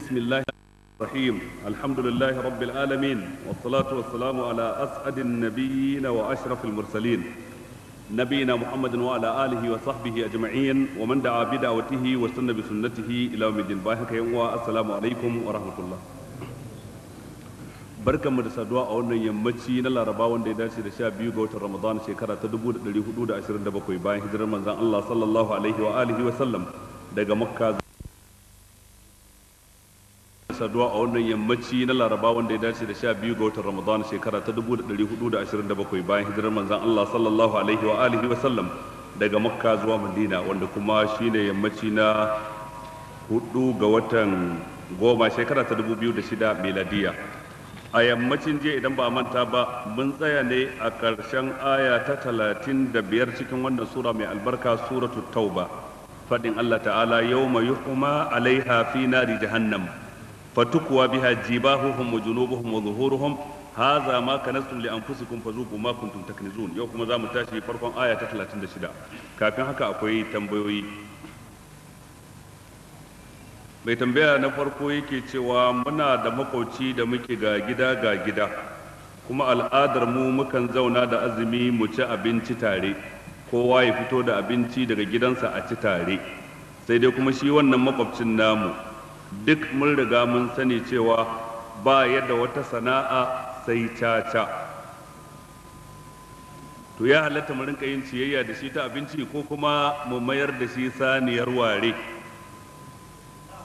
بسم الله الرحيم. الحمد لله رب العالمين، والصلاة والسلام على أسعد النبيين وأشرف المرسلين، نبينا محمد وعلى آله وصحبه أجمعين، ومن دعا بدعوته وسن بسنته إلى يوم الدين. باهك. السلام عليكم ورحمة الله. Barkanmu da saduwa a wannan yammaci na Laraba, wanda ya dace da 12 ga watan Ramadan, shekara ta 1427 bayan hijirar manzon Allah sallallahu alaihi wa alihi wa sallam daga Makka. Saduwa a wannan yammaci na Laraba, wanda ya dace da 12 ga watan Ramadan, shekara ta 1427 bayan hijirar manzon Allah sallallahu alaihi wa alihi wa sallam daga Makka zuwa Madina, wanda kuma shine yammaci na 4 ga watan 10, shekara ta 2006 miladiya. A yammacin jiya, idan ba a manta ba, mun tsaya ne a ƙarshen aya ta 35 cikin wannan sura mai albarka, Suratu Tauba, faɗin Allah ta'ala: yawma yuhma alaiha fi nari jahannam fatukwa biha jibahuhum wa junubuhum wa zuhuruhum, hadha ma kanastum li anfusikum fazuqu ma kuntum taknizun. Yau kuma za mu tashi farkon aya ta 36. Kafin haka akwai tambayoyi. Mai tambaya na farko yake cewa, muna da makwauci da muke ga gida ga gida, kuma al'adar mu mukan zauna da azumi mu ci abinci tare, kowa ya fito da abinci daga gidansa a ci tare. Sai dai kuma shi wannan makwabcin namu, duk mun riga mun sani cewa ba yadda wata sana'a sai caca. To, ya halatta mu rinka yin ciyayya da shi ta abinci, ko kuma mu mayar da shi saniyar ware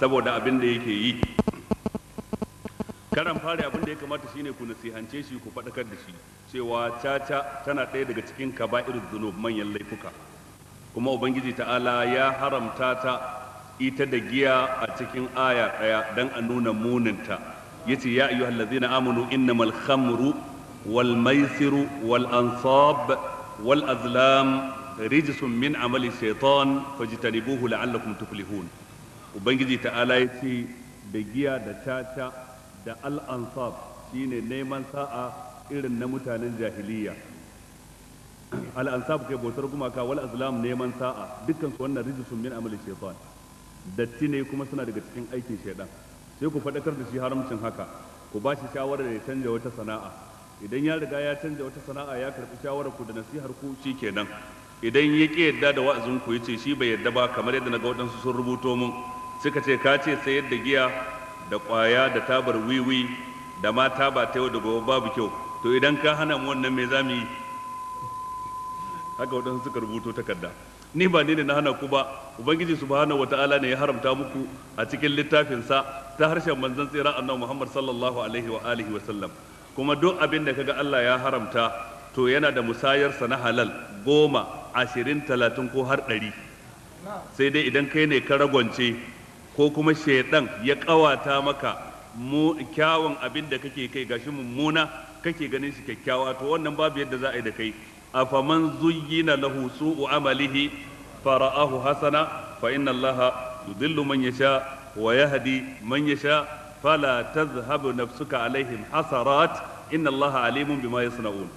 saboda abin da yake yi? Karan fari, abin da ya kamata shine ku nasihance shi, ku faɗakar da shi cewa caca tana ɗaya daga cikin kaba'ir zunub, manyan laifuka, kuma Ubangiji ta'ala ya haramta ta ita da giya a cikin aya ɗaya don a nuna muninta. Yace: ya ayyuhal ladzina amanu, innamal khamru wal maisiru wal ansab wal azlam rijsun min amali shaitan fajtanibuhu la'allakum tuflihun. Ubangiji ta'ala ya ce da giya da caca da al'ansab, shine neman sa'a irin na mutanen jahiliya, al'ansab kai bautar gumaka, wal azlam neman sa'a, dukkan su wannan rijsun min amali shaitan, datti ne kuma suna daga cikin aikin shaitan. Sai ku faɗakar da shi haramcin haka, ku ba shi shawarar ya canja wata sana'a. Idan ya riga ya canja wata sana'a, ya karɓi shawarar ku da nasihar ku, shikenan. Idan ya ƙi yadda da wa'azin ku, yace shi bai yadda ba, kamar yadda naga waɗansu sun rubuto mun, suka ce ka ce sayar da giya da ƙwaya da tabar wiwi da ma taba ta yau da gobe babu kyau, to idan ka hana mu wannan, me za mu yi? Haka waɗansu suka rubuto takarda. Ni ba ni ne na hana ku ba, Ubangiji subhanahu wata'ala ne ya haramta muku a cikin littafinsa ta harshen manzon tsira Annabi Muhammad sallallahu alaihi wa alihi wa sallam. Kuma duk abin da kaga Allah ya haramta, to yana da musayarsa na halal 10, 20, 30 ko har 100. Sai dai idan kai ne ka ragwance, ko kuma shaidan ya kawata maka mu kyawun abin da kake kai, gashi mummuna kake ganin shi kyakkyawa, to wannan babu yadda za a yi da kai. Afaman zuyyina lahu su'u amalihi fara'ahu hasana, fa inna Allaha yudillu man yasha wa yahdi man yasha, fala tadhhabu nafsuka alaihim hasarat, inna Allaha alimun bima yasna'un.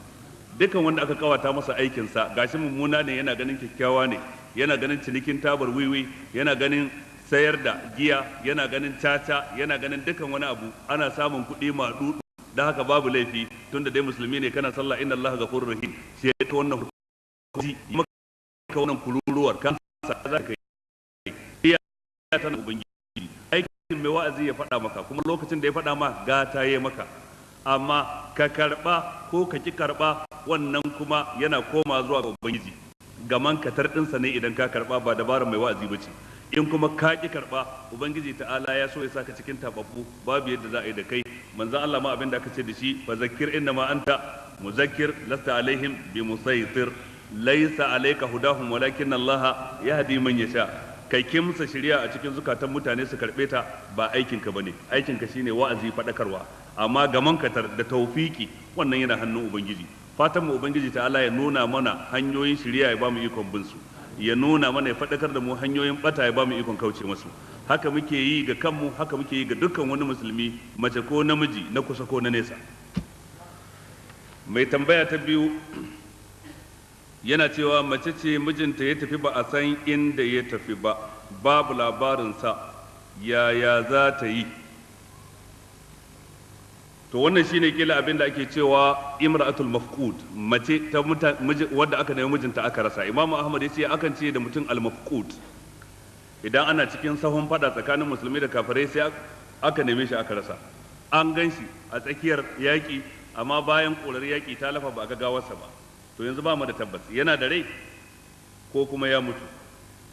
Dukan wanda aka kawata masa aikinsa, gashi mummuna ne yana ganin kyakkyawa ne, yana ganin cinikin tabar wiwi, yana ganin sayar da giya, yana ganin caca, yana ganin dukan wani abu ana samun kuɗi maɗuɗu, da haka babu laifi, tunda dai musulmi ne, kana sallah, inna Allaha ghafurur rahim. Sai ta wannan maka wannan kururuwar kan za ka yi iya tana Ubangiji. Aikin mai wa'azi ya faɗa maka, kuma lokacin da ya faɗa ma gata ya maka, amma ka karɓa ko ka ki karɓa, wannan kuma yana koma zuwa ga Ubangiji. Gaman katar ɗinsa ne idan ka karɓa, ba dabarar mai wa'azi ba ce. In kuma ka ki karɓa, Ubangiji ta'ala ya so ya saka cikin tababbu, babu yadda za a yi da kai. Manzon Allah ma abin da aka ce da shi: fa zakkir innama anta muzakkir, lasta alaihim bi musaitir, laysa alayka hudahum, walakin Allah yahdi man yasha. Kai kimsa shari'a a cikin zukatan mutane su karbe ta ba aikin ka bane. Aikin ka shine wa'azi, fadakarwa, amma gaman katar da taufiki wannan yana hannun Ubangiji. Fatan mu, Ubangiji ta'ala ya nuna mana hanyoyin shari'a ya bamu ikon bin su, ya nuna mana, ya faɗakar da mu hanyoyin bata, ya bamu ikon kauce masu. Haka muke yi ga kanmu, haka muke yi ga dukkan wani musulmi, mace ko namiji, na kusa ko na nesa. Mai tambaya ta biyu yana cewa mace ce mijinta ya tafi, ba a san inda ya tafi ba, babu labarinsa, yaya za ta yi? To wannan shine kila abin da ake cewa imra'atul mafqud, mace ta wadda aka nemi mijinta aka rasa. Imam Ahmad ya ce akan ce da mutum al mafqud idan ana cikin sahun fada tsakanin musulmi da kafirai, sai aka neme shi aka rasa. An gan shi a tsakiyar yaƙi, amma bayan ƙorar yaƙi ta lafa ba a ga gawarsa ba. To yanzu ba mu da tabbas yana da rai ko kuma ya mutu.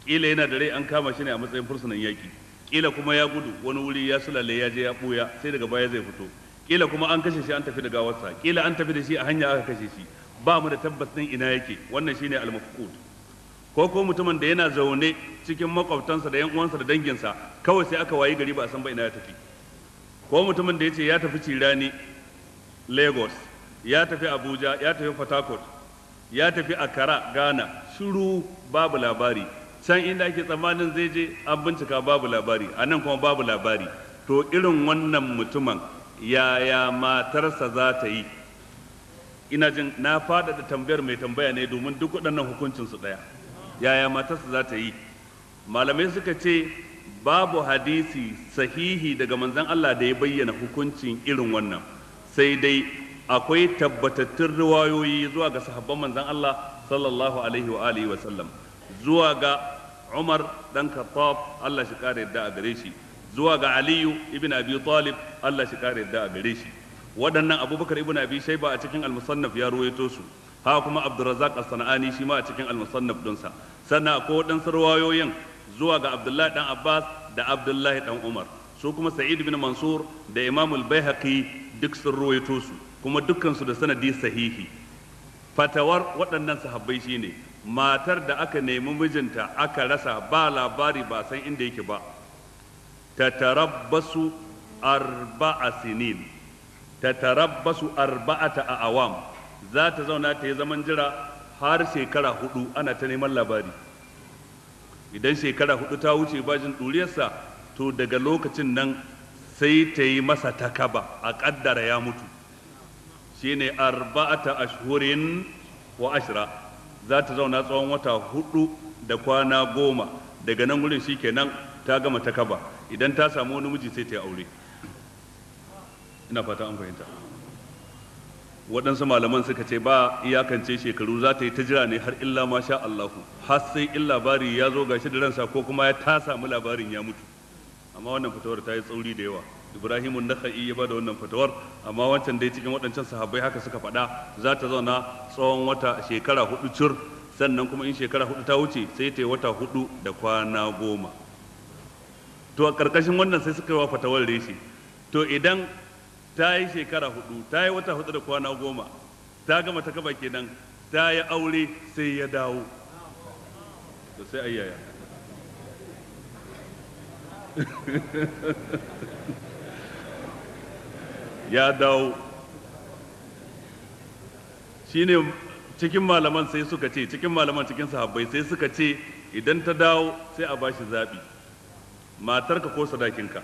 Kila yana da rai, an kama shi ne a matsayin fursunan yaƙi. Kila kuma ya gudu wani wuri, ya sulale, ya je ya ɓuya, sai daga baya zai fito. Kila kuma an kashe shi, an tafi da gawarsa. Kila an tafi da shi, a hanya aka kashe shi. Ba mu da tabbas din ina yake. Wannan shine al-mafqud. Ko mutumin da yana zaune cikin makwabtansa da yan uwansa da danginsa, kawai sai aka wayi gari ba a san ba ina ya tafi. Ko mutumin da yace ya tafi Cirani Lagos, ya tafi Abuja, ya tafi Port Harcourt, ya tafi Accra Ghana, shiru, babu labari. Can inda ake tsammanin zai je an bincika, babu labari, a nan kuma babu labari. To irin wannan mutumin, yaya matarsa za ta yi? Ina jin na faɗaɗa tambayar mai tambaya ne domin duk waɗannan hukuncinsu ɗaya. Yaya matarsa za ta yi? Malamai suka ce babu hadisi sahihi daga manzon Allah da ya bayyana hukuncin irin wannan, sai dai akwai tabbatattun riwayoyi zuwa ga sahabban manzon Allah sallallahu alaihi wa alihi wa sallam, zuwa ga Umar dan Khattab, Allah shi kare yadda a gare shi, zuwa ga Aliyu ibn Abi Talib, Allah shi kare yadda a gare shi. Waɗannan Abubakar ibn Abi Shayba a cikin al-Musannaf ya ruwaito su, haka kuma Abdurrazzaq as-Sanani shi ma a cikin al-Musannaf dinsa. Sannan akwai waɗansu riwayoyin zuwa ga Abdullahi dan Abbas da Abdullahi dan Umar, su kuma Sa'id bin Mansur da Imam al-Baihaqi duk sun ruwaito su, kuma dukkan su da sanadi sahihi. Fatawar waɗannan sahabbai shine matar da aka nemi mijinta aka rasa, ba labari, ba san inda yake ba, tatarabbasu 4 sinin, tatarabbasu 4 a'wam. Za ta zauna ta yi zaman jira har shekara 4 ana ta neman labari. Idan shekara 4 ta wuce ba jin ɗuriyarsa, to daga lokacin nan sai ta yi masa takaba, a ƙaddara ya mutu. Shine 4 ashhurin wa 10. Za ta zauna tsawon wata 4 da kwana 10. Daga nan gurin shikenan, ta gama takaba. Idan ta samu wani miji, sai ta yi aure. Ina fata an fahimta. Waɗansu malaman suka ce ba iyakance shekaru, za ta yi ta jira ne har illa ma sha Allahu, har sai in labari ya zo gashi da ransa, ko kuma ya ta samu labarin ya mutu. Amma wannan fatawar ta yi tsauri da yawa. Ibrahimu Nakha'i ya bada wannan fatawar, amma wancan dai cikin waɗancan sahabbai haka suka faɗa: za ta zauna tsawon wata shekara 4 cur, sannan kuma in shekara 4 ta wuce, sai ta yi wata 4 da kwana 10. To a ƙarƙashin wannan sai suka yi wa fatawar reshe. To idan ta yi shekara 4, ta yi wata 4 da kwana 10, ta gama ta kaba kenan, ta yi aure, sai ya dawo, to sai ayyaya? Ya dawo shine cikin malaman sai suka ce, cikin malaman cikin sahabbai sai suka ce idan ta dawo sai a bashi zaɓi: matarka ko sadakinka.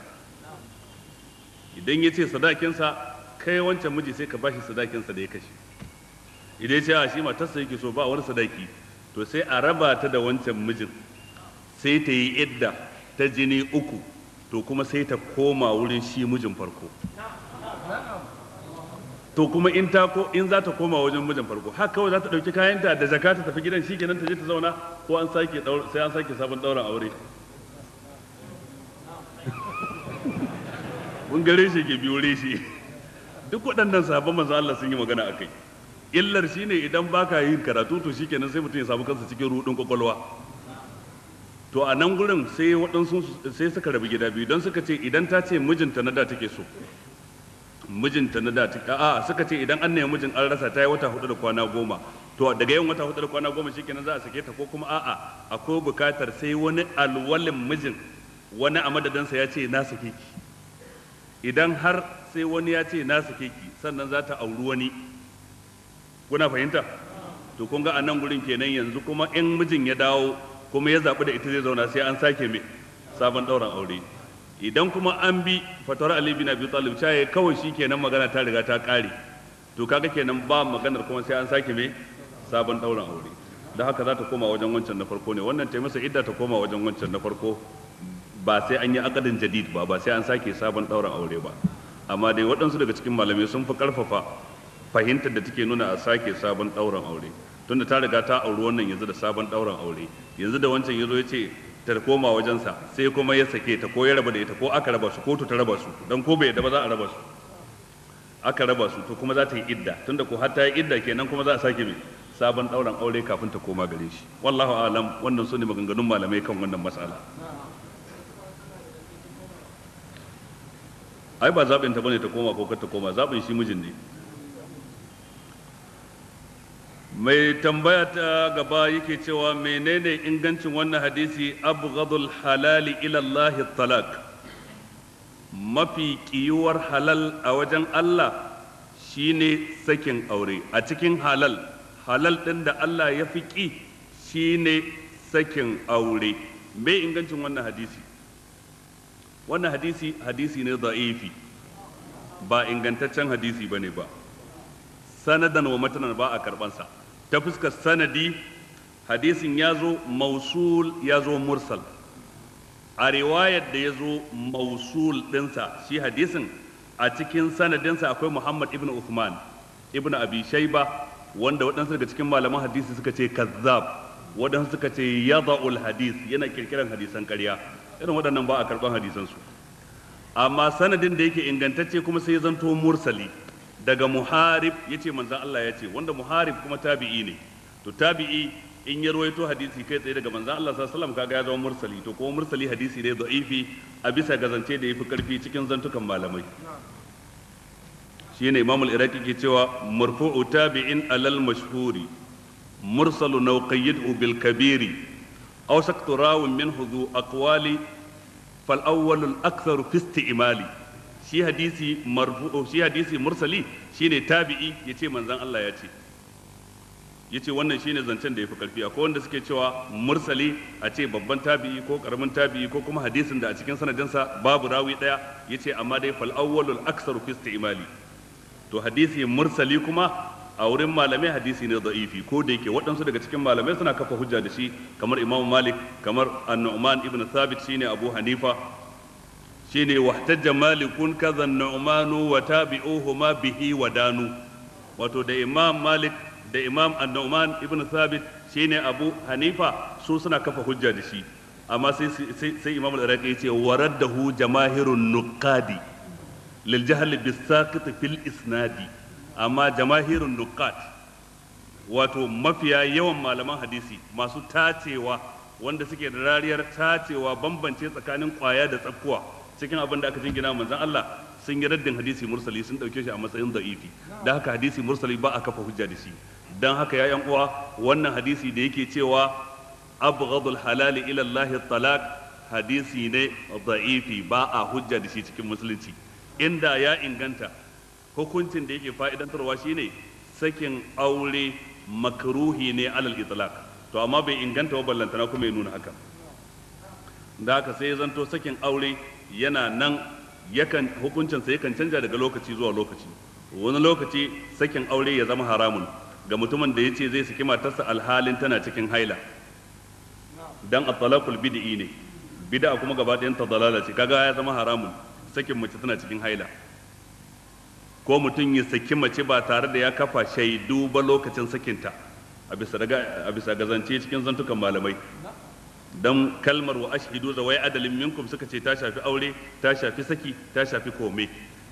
Idan ya ce sadakinsa, kai wancan miji sai ka bashi sadakinsa da ya kashe. Idan ya ce a shi matarsa yake so, ba wani sadaki, to sai a raba ta da wancan mijin, sai ta yi idda ta jini uku, to kuma sai ta koma wurin shi mijin farko. To kuma in ta ko in za ta koma wajen mijin farko, haka kawai za ta ɗauki kayanta da jaka ta tafi gidan, shikenan ta je ta zauna, ko an sake sai an sake sabon ɗaurin aure? Mun ga reshe ke biyo reshe. Duk waɗannan sahabban manzo Allah sun yi magana akai. Illar shine idan baka yin karatu, to shikenan sai mutum ya samu kansa cikin rudin kwakwalwa. To a nan gurin sai waɗansu sai suka rabu gida biyu, don suka ce idan ta ce mijinta na da take so, mijinta na da take, a suka ce idan an nemi mijin an rasa, ta yi wata 4 da kwana 10, to daga yin wata 4 da kwana 10 shikenan za a sake ta, ko kuma a'a, akwai bukatar sai wani alwalin mijin, wani a madadinsa ya ce na sake ki. Idan har sai wani ya ce na sake ki sannan za ta auri wani. Kuna fahimta? To kun ga a nan gurin kenan yanzu kuma in mijin ya dawo kuma ya zaɓi da ita zai zauna, sai an sake mai sabon ɗaurin aure. Idan kuma an bi fatawar Ali bin Abi Talib, caye kawai shi kenan, magana ta riga ta ƙare. To kaga kenan ba maganar kuma sai an sake mai sabon ɗaurin aure. Da haka za ta koma wajen wancan na farko ne. Wannan ta masa idda, ta koma wajen wancan na farko, ba sai an yi akadin jadid ba, ba sai an sake sabon ɗaurin aure ba. Amma dai waɗansu daga cikin malamai sun fi ƙarfafa fahimtar da take nuna a sake sabon ɗaurin aure, tunda ta riga ta auri wannan yanzu da sabon ɗaurin aure. Yanzu da wancan yazo ya ce ta koma wajensa, sai kuma ya sake ta ko ya raba da ita ko aka raba su, kotu ta raba su, dan ko bai yadda ba za a raba su, aka raba su, to kuma za ta yi idda. Tunda ko har ta yi idda kenan kuma za a sake mai sabon ɗaurin aure kafin ta koma gare shi. Wallahu alam, wannan su ne maganganun malamai kan wannan mas'ala. Ai ba zaɓin ta bane ta koma ko kar ta koma, zaɓin shi mijin ne. Mai tambaya ta gaba yake cewa menene ingancin wannan hadisi abghadul halali ila Allah talaq, mafi kiyuwar halal a wajen Allah shine sakin aure. A cikin halal, halal din da Allah ya fi ki shine sakin aure. Me ingancin wannan hadisi? Wannan hadisi hadisi ne da'ifi, ba ingantaccen hadisi bane ba. Sanadan wa matanan ba a karbansa. Ta fuskar sanadi hadisin ya zo mausul, ya zo mursal. A riwayar da ya zo mausul ɗinsa shi hadisin, a cikin sanadinsa akwai Muhammad ibn Uthman ibn Abi Shayba, wanda waɗansu daga cikin malaman hadisi suka ce kazzab, waɗansu suka ce yada'ul hadis, yana kirkiran hadisan ƙarya. Irin waɗannan ba a karban hadisansu. Amma sanadin da yake ingantacce kuma sai ya zanto mursali daga Muharib, yace manzon Allah ya ce, wanda Muharib kuma tabi'i ne. To tabi'i in ya ruwaito hadisi kai tsaye daga manzon Allah sallallahu alaihi wasallam kaga ya zama mursali. To kuma mursali hadisi ne da'ifi a bisa ga zance da yafi karfi cikin zantukan malamai. Shine Imam al-Iraqi ke cewa marfu'u tabi'in alal mashhuri mursalu naw qayyidhu bil kabiri aw saktu rawin minhu dhu aqwali fal awwal al aktharu fi isti'mali. Shi hadisi marfu'u, shi hadisi mursali shine tabi'i yace manzon Allah ya ce, yace wannan shine zancen da yafi karfi. Akwai wanda suke cewa mursali a ce babban tabi'i ko karamin tabi'i ko kuma hadisin da a cikin sanadinsa babu rawi daya, yace amma dai fal awwalul aktsaru fi isti'mali. To hadisi mursali kuma a wurin malamai hadisi ne da'ifi, ko da yake waɗansu daga cikin malamai suna kafa hujja da shi, kamar Imam Malik, kamar An-Nu'man ibn Thabit shine Abu Hanifa, shine wahtajja malikun kaza an-nu'manu wa tabi'uhuma bihi wa danu. Wato da Imam Malik da Imam An-Nu'man ibn Thabit shine Abu Hanifa, su suna kafa hujja da shi. Amma sai sai Imam al-Iraqi yace waraddahu jamaahirun nuqadi lil jahl bis-saqit fil isnadi. Amma jamaahirun nuqad, wato mafiya yawan malaman hadisi masu tacewa, wanda suke da rariyar tacewa bambance tsakanin kwaya da tsakkuwa cikin abin da aka jingina manzon Allah, sun yi raddin hadisi mursali, sun dauke shi a matsayin da'ifi. Da haka hadisi mursali ba a kafa hujja da shi. Dan haka ya yan uwa, wannan hadisi da yake cewa abghadul halali ila Allah talaq hadisi ne da'ifi, ba a hujja da shi cikin musulunci. Inda ya inganta, hukuncin da yake fa'idantarwa shine sakin aure makruhi ne alal itlaq. To amma bai inganta ba, ballantana kuma ya nuna haka. Da haka sai zanto sakin aure yana nan, yakan hukuncinsa yakan canja daga lokaci zuwa lokaci. Wani lokaci sakin aure ya zama haramun ga mutumin da yace zai saki matarsa alhalin tana cikin haila, dan at-talaqul bid'i ne, bid'a kuma gaba ɗayan ta dalala ce, kaga ya zama haramun sakin mace tana cikin haila. Ko mutum ya saki mace ba tare da ya kafa shaidu ba lokacin sakinta, a bisa gazance cikin zantukan malamai. Dan kalmar wa ashhidu zawai adalin minkum suka ce ta shafi aure, ta shafi saki, ta shafi kome.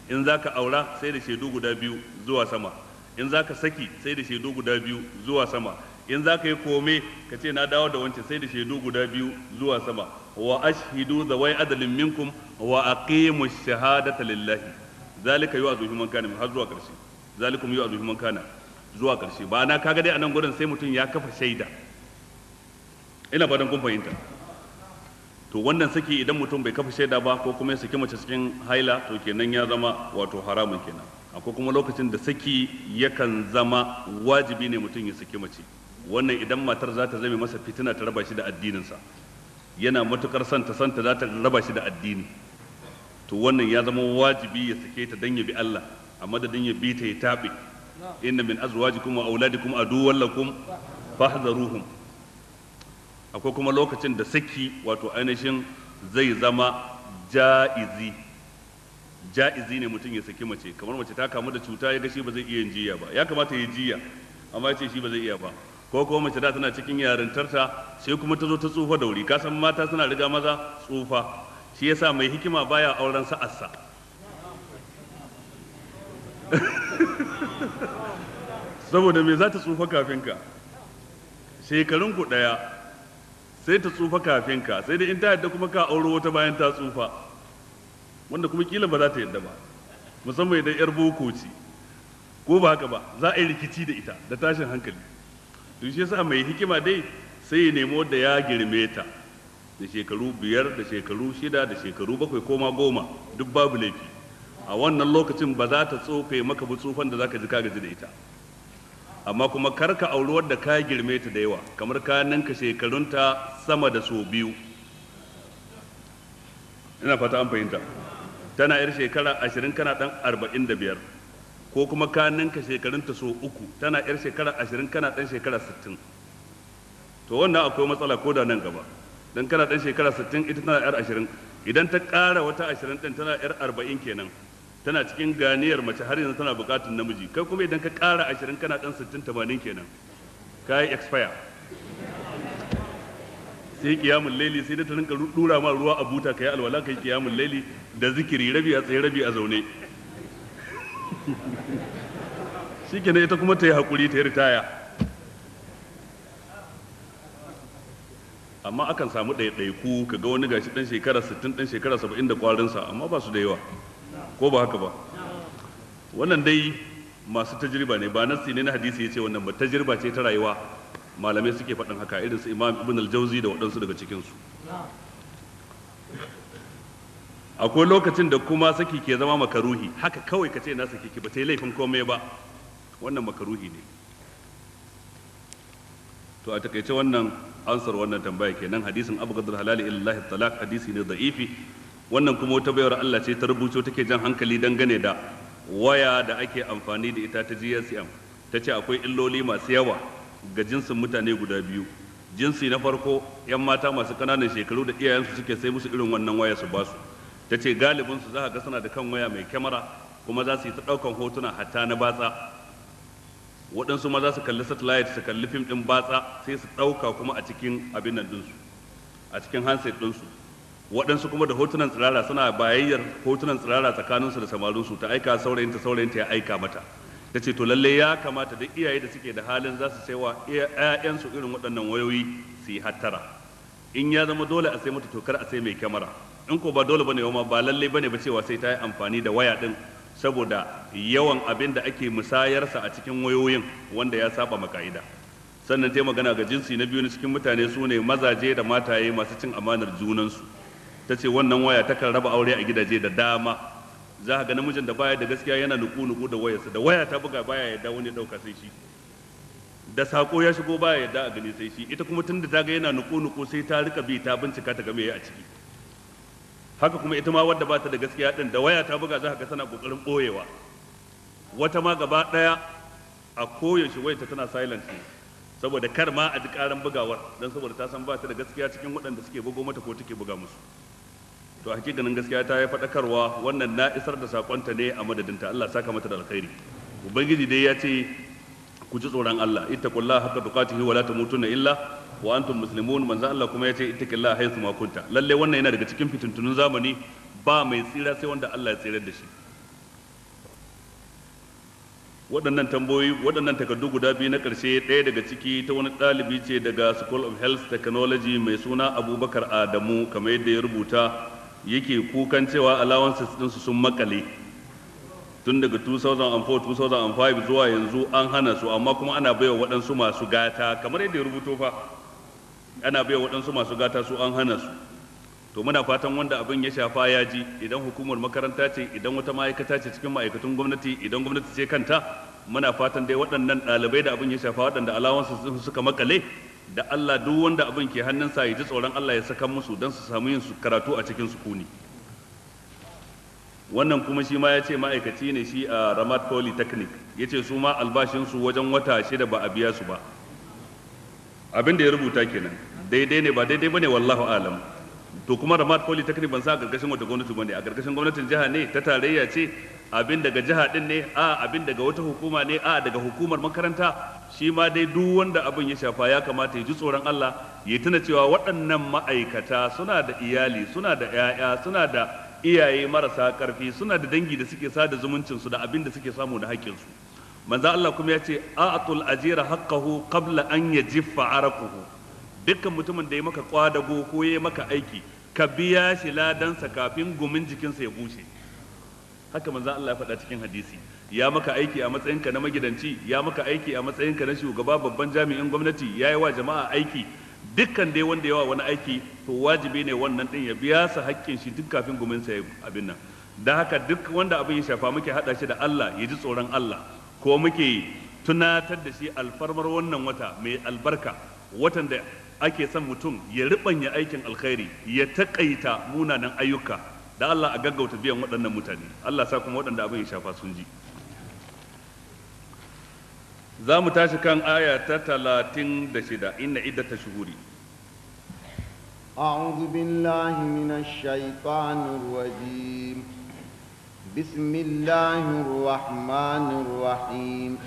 In zaka aura sai da shaidu guda biyu zuwa sama, in zaka saki sai da shaidu guda biyu zuwa sama, in zaka yi kome ka ce na dawo da wancan sai da shaidu guda biyu zuwa sama. Wa ashhidu zawai adalin minkum wa aqimu shahadata lillahi zalika yu'azu man kana, har zuwa karshe. Zalikum yu'azu man kana zuwa karshe. Ba na kaga dai anan gurin sai mutum ya kafa shaida. Ina fatan kun fahimta. To wannan saki idan mutum bai kafa shaida ba ko kuma ya saki mace cikin haila, to kenan ya zama wato haramun kenan. Akwai kuma lokacin da saki yakan zama wajibi ne mutum ya saki mace. Wannan idan matar za ta zame masa fitina ta raba shi da addininsa, yana matukar santa santa za ta raba shi da addini, to wannan ya zama wajibi ya sake ta dan ya bi Allah a madadin ya bi ta ya tabe. Inna min azwajikum wa auladikum aduwwan lakum fahdharuhum. Akwai kuma lokacin da saki wato ainihin zai zama ja'izi. Ja'izi ne mutum ya saki mace, kamar mace ta kamu da cuta ya ga shi ba zai iya yin jiya ba, ya kamata ya jiya amma ya ce shi ba zai iya ba. Ko kuma mace da tana cikin yarintarta sai kuma ta zo ta tsufa da wuri. Ka san mata suna riga maza tsufa, shi yasa mai hikima baya auren sa'arsa. Saboda me za ta tsufa kafin ka? Shekarun ku daya sai ta tsufa kafin ka, sai dai in ta yadda kuma ka auro wata bayan ta tsufa, wanda kuma kila ba za ta yadda ba, musamman idan yar boko ce, ko ba haka ba, za a yi rikici da ita da tashin hankali. To shi yasa mai hikima dai sai ya nemo da ya girme ta da shekaru 5, da shekaru 6, da shekaru 7 ko ma 10, duk babu laifi. A wannan lokacin ba za ta tsofe maka ba tsufan da zaka ji ka gaji da ita. Amma kuma kar ka auri wadda ka girme ta da yawa, kamar ka ninka shekarunta sama da sau 2. Ina fata an fahimta. Tana yar shekara 20 kana dan 45, ko kuma ka ninka shekarunta sau 3, tana yar shekara 20 kana dan shekara 60. To wannan akwai matsala ko da nan gaba, dan kana dan shekara 60 ita tana yar 20, idan ta ƙara wata 20 din tana yar 40 kenan, tana cikin ganiyar mace har yanzu tana buƙatar namiji. Kai kuma idan ka ƙara 20 kana dan 60 80 kenan, ka yi expire. Sai kiyamul laili, sai da ta rinka dura ma ruwa a buta, kai alwala, kai kiyamul laili da zikiri, rabi a tsaye rabi a zaune. Shikenan ita kuma ta yi hakuri ta yi ritaya. Amma akan samu ɗaiɗaiku, ka ga wani gashi ɗan shekara 60 ɗan shekara 70 da kwarinsa, amma ba su da yawa, ko ba haka ba? Wannan dai masu tajriba ne, ba nassi ne na hadisi ya ce wannan ba, tajriba ce ta rayuwa malamai suke faɗin haka, irin su Imam Ibn al-Jauzi da waɗansu daga cikinsu. Akwai lokacin da kuma saki ke zama makaruhi, haka kawai ka ce na saki ki ba ta yi laifin komai ba, wannan makaruhi ne. To a takaice wannan ansar wannan tambaya kenan. Hadisin abghadul halali ila Allah talaq hadisi ne da'ifi. Wannan kuma wata bayar Allah ce ta rubuto take jan hankali dangane da waya da ake amfani da ita ta GSM. Ta ce akwai illoli masu yawa ga jinsin mutane guda biyu. Jinsi na farko, 'yan mata masu ƙananan shekaru da iyayensu suke sai musu irin wannan waya su basu. Ta ce galibinsu za ka ga suna da kan waya mai kyamara, kuma za su yi ta ɗaukan hotuna hatta na batsa. Waɗansu ma za su kalli satellite, su kalli fim ɗin batsa, sai su ɗauka kuma a cikin abin nan ɗinsu, a cikin handset ɗinsu. Waɗansu kuma da hotunan tsirara, suna bayayyar hotunan tsirara tsakaninsu da samarinsu, ta aika saurayinta, saurayinta ya aika mata. Ta ce to lalle ya kamata duk iyaye da suke da halin za su saiwa ‘ya'yansu irin waɗannan wayoyi su yi hattara. In ya zama dole a sai mata, to kar a sai mai kyamara. In ko ba dole bane ma, ba lalle bane ba cewa sai ta yi amfani da waya din, saboda yawan abin da ake musayarsa a cikin wayoyin wanda ya saba maka'ida. Sannan ta magana ga jinsi na biyu na cikin mutane, su ne mazaje da mataye masu cin amanar junansu. Ta ce wannan waya takan raba aure a gidaje da dama. Za ka ga namijin da baya da gaskiya yana nuku-nuku da wayarsa, da waya ta buga baya yadda wani ɗauka sai shi, da sako ya shigo baya yadda a gani sai shi. Ita kuma tun da ta ga yana nuku-nuku sai ta rika bi ta bincika ta ga me a ciki. Haka kuma ita ma wadda ba ta da gaskiya din, da waya ta buga za ka ga tana kokarin boyewa. Wata ma gaba daya a koyaushe wayarta tana silent ne, saboda kar ma a ji karan bugawar, don saboda ta san ba ta da gaskiya cikin waɗanda suke bugo mata ko take buga musu. To hakikanin gaskiya ta yi faɗakarwa, wannan na isar da sakonta ne a madadinta. Allah saka mata da alkhairi. Ubangiji dai ya ce ku ji tsoron Allah, ittaqullaha haqqa tuqatihi wa la tamutunna illa wa antum muslimun. Manzo Allah kuma ya ce ittaqillaha haythu ma kunta. Lalle wannan yana daga cikin fitintunun zamani, ba mai tsira sai wanda Allah ya tsirar da shi. Waɗannan tambayoyi, waɗannan takardu guda biyu na ƙarshe, ɗaya daga ciki ta wani ɗalibi ce daga School of Health Technology mai suna Abubakar Adamu, kamar yadda ya rubuta, yake kukan cewa allowances ɗinsu sun makale tun daga 2004 2005 zuwa yanzu an hana su, amma kuma ana baiwa waɗansu masu gata, kamar yadda ya rubuto fa, ana baiwa waɗansu masu gata su an hana su. To muna fatan wanda abin ya shafa ya ji, idan hukumar makaranta ce, idan wata ma'aikata ce cikin ma'aikatun gwamnati, idan gwamnati ce kanta, muna fatan dai waɗannan ɗalibai da abin ya shafa, waɗanda allowances ɗinsu suka makale, da Allah duk wanda abin ke hannunsa ya ji tsoron Allah ya saka musu don su samu yin karatu a cikin sukuni. Wannan kuma shi ma ya ce ma'aikaci ne shi a Ramat Polytechnic, ya ce su ma albashinsu wajen wata 6 ba a biya su ba. Abin da ya rubuta kenan, daidai ne ba daidai ba ne wallahu alam. To kuma Ramat Polytechnic ban sa a karkashin wata gwamnati bane, a karkashin gwamnatin jiha ne, ta tarayya ce, abin daga jiha din ne, a abin daga wata hukuma ne, a daga hukumar makaranta. Shi ma dai duk wanda abin ya shafa ya kamata ya ji tsoron Allah, ya tuna cewa waɗannan ma'aikata suna da iyali, suna da 'ya'ya, suna da iyaye marasa ƙarfi, suna da dangi da suke sada zumuncin su da abin da suke samu da haƙƙin su. Manzo Allah kuma ya ce a'tul ajira haqqahu qabla an yajiffa araquhu. Dukkan mutumin da ya maka kwadago ko ya maka aiki, ka biya shi ladansa kafin gumin jikinsa ya bushe. Haka manzo Allah ya faɗa cikin hadisi. Ya maka aiki a matsayinka na magidanci, ya maka aiki a matsayinka na shugaba, babban jami'in gwamnati, ya yi wa jama'a aiki. Dukkan dai wanda yawa wani aiki, to wajibi ne wannan din ya biya sa haƙƙin shi duk kafin gumin sa ya abin nan. Da haka duk wanda abin ya shafa muke haɗa shi da Allah, ya ji tsoron Allah, ko muke tunatar da shi alfarmar wannan wata mai albarka, watan da ake son mutum ya riɓanya aikin alkhairi, ya taƙaita munanan ayyuka. Da Allah a gaggauta biyan waɗannan mutane. Allah sa kuma waɗanda abin ya shafa sun ji. Za mu tashi kan aya ta 36, inna iddata shuhuri. أعوذ بالله من الشيطان الرجيم. بسم الله الرحمن الرحيم.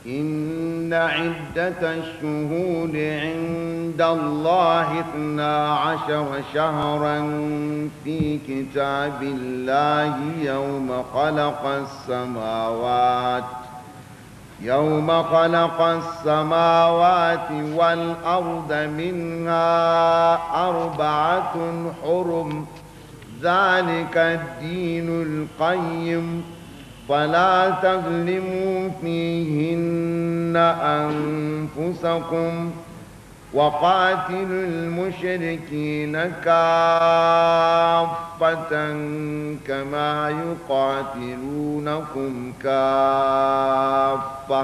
إن عدة الشهور عند الله 12 شهرا في كتاب الله يوم خلق السماوات والأرض منها 4 حرم ذلك الدين القيم فلا تظلموا فيهن أنفسكم وقاتلوا المشركين كافة كما يقاتلونكم كافة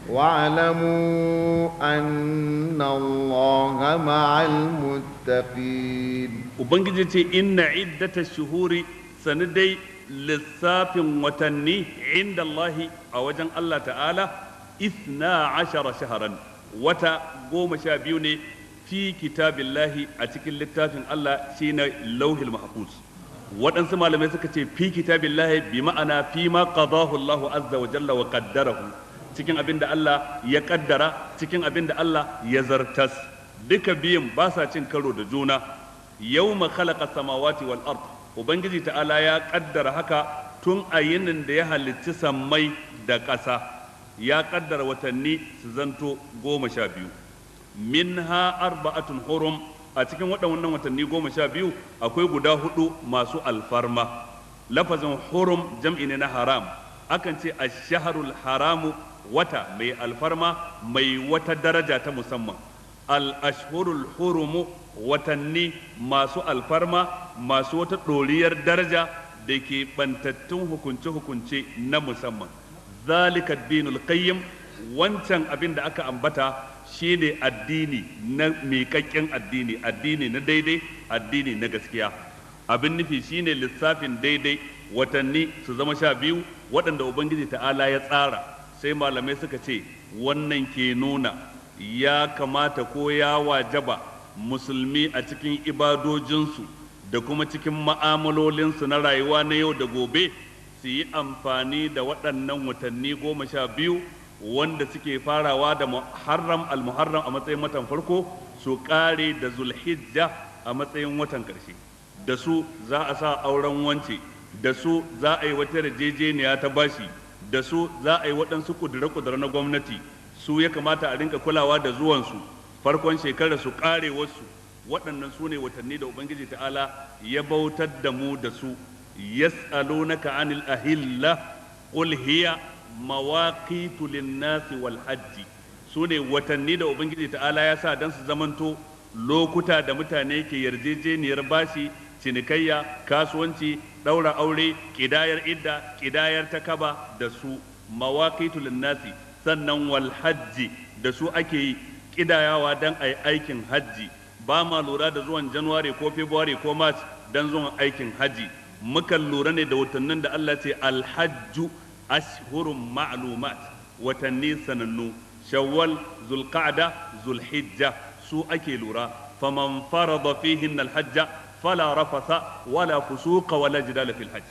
واعلموا أن الله مع المتقين. Ubangiji ce inna iddata shuhuri, sanadai lissafin watanni, inda Allahi a wajen Allah ta'ala, 12 shaharan, wata 12 ne, fi kitabillahi a cikin littafin Allah shine lauhil mahfuz. Waɗansu malamai suka ce fi kitabillahi bi ma'ana fi ma qadahu Allahu azza wa jalla wa qaddarahu, cikin abin da Allah ya kaddara, cikin abin da Allah ya zartas. Duka biyun ba sa cin karo da juna. Yawma khalaqa samawati wal ard, Ubangiji ta'ala ya kaddara haka tun a yinin da ya halicci sammai da ƙasa, ya kaddara watanni su zanto 12. Minha 4 hurum, a cikin waɗannan watanni 12 akwai guda 4 masu alfarma. Lafazin hurum jam'i ne na haram, akan ce ash-shahrul haramu, wata mai alfarma, mai wata daraja ta musamman. Al-ashhurul hurumu, watanni masu alfarma, masu wata ɗoriyar daraja da ke bantattun hukunce-hukunce na musamman. Zalika dinul qayyim, wancan abin da aka ambata shine addini na miƙaƙƙen addini, addini na daidai, addini na gaskiya. Abin nufi shine lissafin daidai, watanni su zama 12 waɗanda Ubangiji ta'ala ya tsara. Sai malamai suka ce wannan ke nuna ya kamata ko ya wajaba musulmi a cikin ibadojinsu da kuma cikin ma'amalolinsu na rayuwa na yau da gobe su yi amfani da waɗannan watanni 12 wanda suke farawa da Muharram al-Muharram a matsayin watan farko, su ƙare da Zulhijja a matsayin watan ƙarshe. Da su za a sa auren wance, da su za a yi wata yarjejeniya ta bashi, da su za a yi waɗansu ƙudure-ƙudure na gwamnati. Su ya kamata a rinka kulawa da zuwansu, farkon shekarar su, ƙarewarsu. Waɗannan su ne watanni da Ubangiji ta'ala ya bautar da mu da su. Yas'alunaka anil ahilla qul hiya mawaqitu lin-nasi wal hajji. Su ne watanni da Ubangiji ta'ala ya sa don su zamanto lokuta da mutane ke yarjejeniyar bashi, cinikayya, kasuwanci, ɗaura aure, ƙidayar idda, ƙidayar takaba da su. Mawaqitu lin-nasi, sannan wal hajji, da su ake yi ƙidayawa don a yi aikin hajji. Ba ma lura da zuwan January ko February ko March don zuwan aikin hajji. Mukan lura ne da watannin da Allah ce alhajju ashhurun ma'lumat, watanni sanannu, Shawwal, Zulqa'da, Zulhijja, su ake lura. Faman farada fihinna al-hajja fala rafatha wala fusuqa wala jidala fil hajj.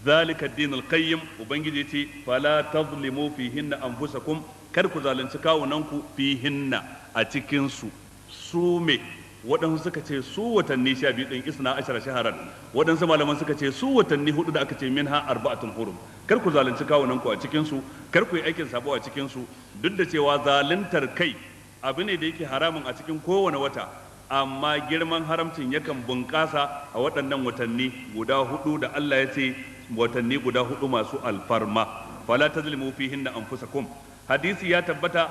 Zalika ad-din al-qayyim. Ubangiji ce fala tazlimu fihinna anfusakum, kar ku zalunci kawunanku, fihinna a cikin su. Su me? Waɗansu suka ce su watanni 12 ɗin, 12 shaharan. Waɗansu malaman suka ce su watanni 4 da aka ce minha arba'atun hurum. Kar ku zalunci kawunanku a cikin su, kar ku yi aikin sabo a cikin su. Duk da cewa zaluntar kai abu ne da yake haramun a cikin kowane wata, amma girman haramcin yakan bunƙasa a waɗannan watanni guda 4 da Allah ya ce watanni guda 4 masu alfarma. Fala tazlimu fihinna anfusakum. Hadisi ya tabbata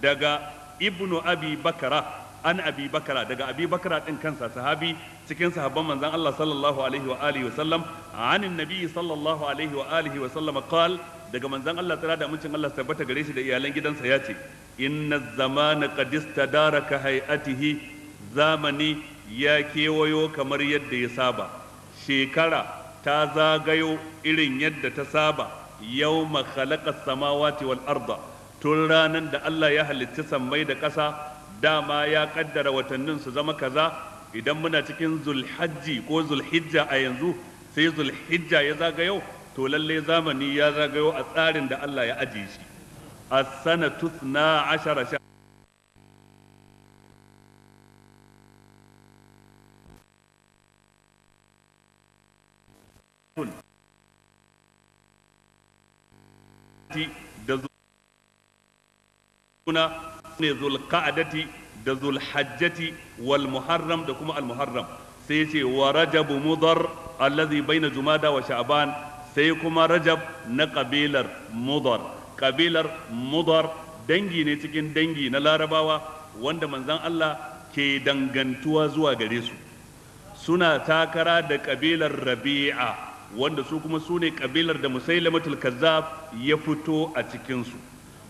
daga Ibnu Abi Bakara, an Abi Bakara, daga Abi Bakara din kansa, sahabi cikin sahabban manzon Allah sallallahu alaihi wa alihi wa sallam, anin nabi sallallahu alaihi wa alihi wa sallam qal, daga manzon Allah tsara da amincin Allah tabbata gare shi da iyalan gidansa ya ce inna zamana qad istadaraka hay'atihi, zamani ya kewayo kamar yadda ya saba, shekara ta zagayo irin yadda ta saba, yawma khalaqa samawati wal arda, tun ranan da Allah ya halicci sammai da ƙasa, dama ya kaddara watannin su zama kaza. Idan muna cikin zulhajji ko zulhijja a yanzu, sai zulhijja ya zagayo, to lalle zamani ya zagayo a tsarin da Allah ya ajiye shi. As-sanatu 12 da zuna ne zulqa'dati da zulhajjati wal muharram da kuma al muharram. Sai ce wa rajabu mudar allazi baina jumada wa sha'ban, sai kuma rajab na kabilar mudar. Kabilar mudar dangi ne cikin dangi na larabawa wanda manzon Allah ke dangantuwa zuwa gare su. Suna takara da kabilar rabi'a, wanda su kuma su ne kabilar da musailamatul kazzab ya fito a cikinsu.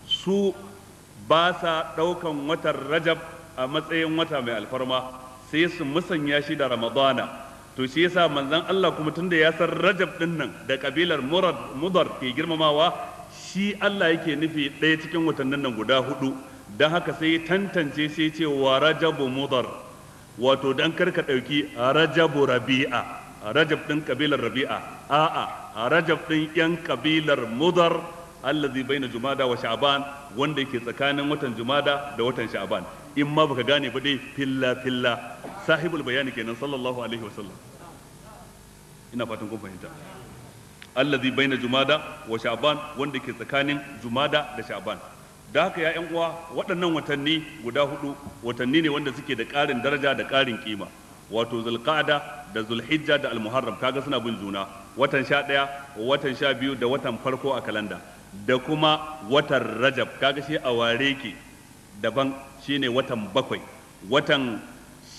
Su ba sa ɗaukan watan rajab a matsayin wata mai alfarma, sai su musanya shi da ramadana. To shi yasa manzon Allah kuma tunda ya san rajab din nan da kabilar mudar ke girmamawa, shi Allah yake nufi ɗaya cikin watannin nan guda 4. Don haka sai tantance sai ce wa rajabu mudar, wato dan karka ɗauki rajabu rabi'a, rajab ɗin kabilar rabi'a, a'a rajab ɗin yan kabilar mudar allazi baina jumada wa sha'ban, wanda yake tsakanin watan jumada da watan sha'ban. In ma baka gane ba dai filla filla, sahibul bayani kenan sallallahu alaihi wasallam. Ina fatan kun fahimta. Allazi baina jumada wa sha'ban, wanda ke tsakanin jumada da sha'ban. Da haka ya ƴan uwa, waɗannan watanni guda 4 watanni ne wanda suke da ƙarin daraja da ƙarin kima. Wato zulqa'da da zulhijja da almuharram kaga suna bin juna, watan 11, watan 12 da watan farko a kalanda, da kuma watan rajab kaga shi a ware ke daban, shine watan 7, watan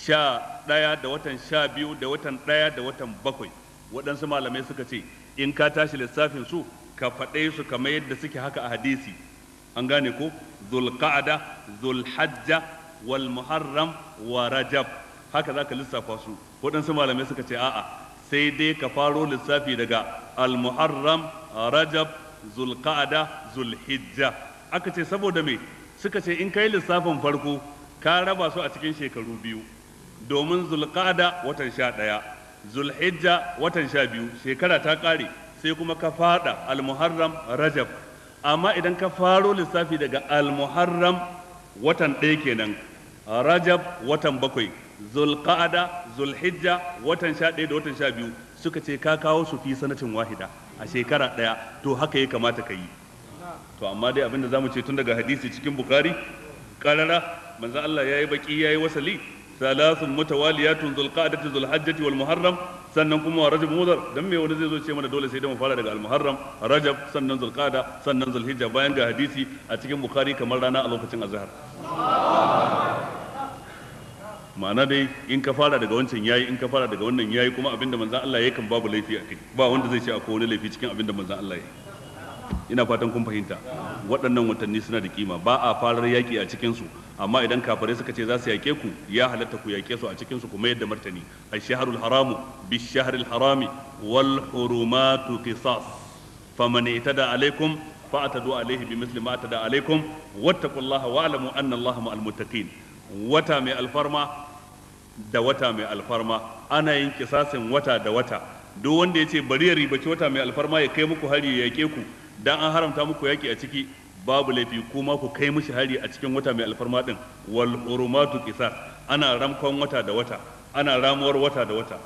11 da watan 12 da watan 1 da watan 7. Waɗansu malamai suka ce in ka tashi lissafin su ka faɗe su kamar yadda suke haka a hadisi. An gane ko? Zulqa'da, zulhajja, wal muharram wa rajab, haka zaka lissafa su. Waɗansu malamai suka ce a'a, sai dai ka faro lissafi daga al muharram, rajab, zulqa'da, zulhijja. Aka ce saboda me? Suka ce in kai lissafin farko ka raba su a cikin shekaru 2, domin zulqa'da watan 11, zulhijja watan 12, shekara ta kare, sai kuma ka fada al muharram, rajab. Amma idan ka faro lissafi daga al muharram watan 1 kenan, rajab watan 7, zulqa'da, zulhijja watan 11 da watan 12, suka ce ka kawo su fi sanatin wahida, a shekara ɗaya. To haka ya kamata ka yi. To amma dai abinda zamu ce tun daga hadisi cikin Bukhari karara, manzo Allah yayi baki yayi wasali, thalathun mutawaliyatun zulqa'dati zulhajjati wal muharram, sannan kuma rajab mudar. Dan me wani zai zo ce mana dole sai da mu fara daga al muharram, rajab, sannan zulqa'da, sannan zulhijja, bayan ga hadisi a cikin Bukhari kamar rana a lokacin azhar. Ma'ana dai in ka fara daga wancan yayi, in ka fara daga wannan yayi, kuma abinda manzon Allah yayi kan babu laifi a kai, ba wanda zai ce akwai wani laifi cikin abinda manzon Allah yayi. Ina fatan kun fahimta. Waɗannan watanni suna da kima, ba a farar yaƙi a cikin su, amma idan kafirai suka ce za su yaƙe ku, ya halatta ku yaƙe su a cikin su, kuma yadda martani. Ash-shahrul haramu bish-shahril harami wal hurumatu qisas, faman itada alaikum fa'tadu alaihi bimithli ma atada alaikum, wattaqullaha wa'lamu anna Allaha ma'al muttaqin. Wata mai alfarma da wata mai alfarma ana yin kisasin wata da wata. Duk wanda ya ce bari ya ribaci wata mai alfarma ya kai muku hari ya yake ku dan an haramta muku yaki a ciki, babu laifi kuma ku kai mishi hari a cikin wata mai alfarma din. Wal hurumatu qisas, ana ramkon wata da wata, ana ramuwar wata da wata.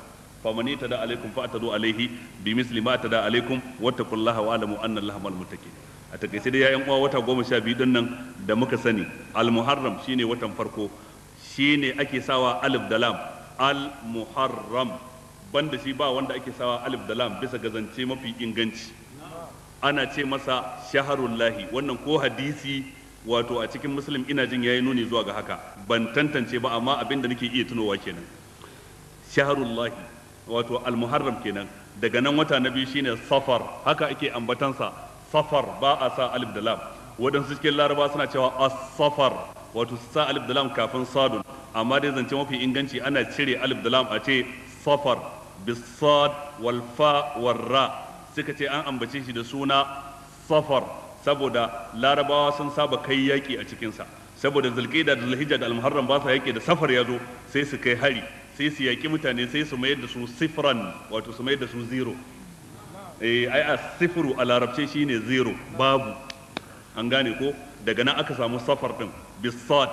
Famani tada alaikum fa atadu alaihi bi misli ma tada alaikum wattaqullaha wa alamu anna allaha ma'al muttaqin. A takaice dai yayan uwa, wata 12 din nan da muka sani, al muharram shine watan farko, shine ake sawa alif da lam, al muharram. Banda shi ba wanda ake sawa alif da lam bisa ga zance mafi inganci. Ana ce masa shaharullahi. Wannan ko hadisi wato a cikin Muslim ina jin yayi nuni zuwa ga haka, ban tantance ba amma abin da nake iya tunowa kenan. Shaharullahi wato al-muharram kenan. Daga nan wata na biyu shine safar, haka ake ambatansa safar, ba a sa alif da lam. Waɗansu cikin Laraba suna cewa as-safar, wato su sa alif da lam kafin sadun, amma dai zance mafi inganci ana cire alif da lam a ce safar bisad wal fa war ra. Suka ce an ambace shi da suna safar saboda Larabawa sun saba kai yaƙi a cikinsa, saboda Zulqa'da da Zulhijja da Almuharram ba sa yaƙi, da safar ya zo sai su kai hari, sai su yaƙi mutane, sai su mayar da su sifran, wato su mayar da su zero. Eh, ai a sifru a larabce shine zero, babu, an gane ko? Daga nan aka samu safar din bisat.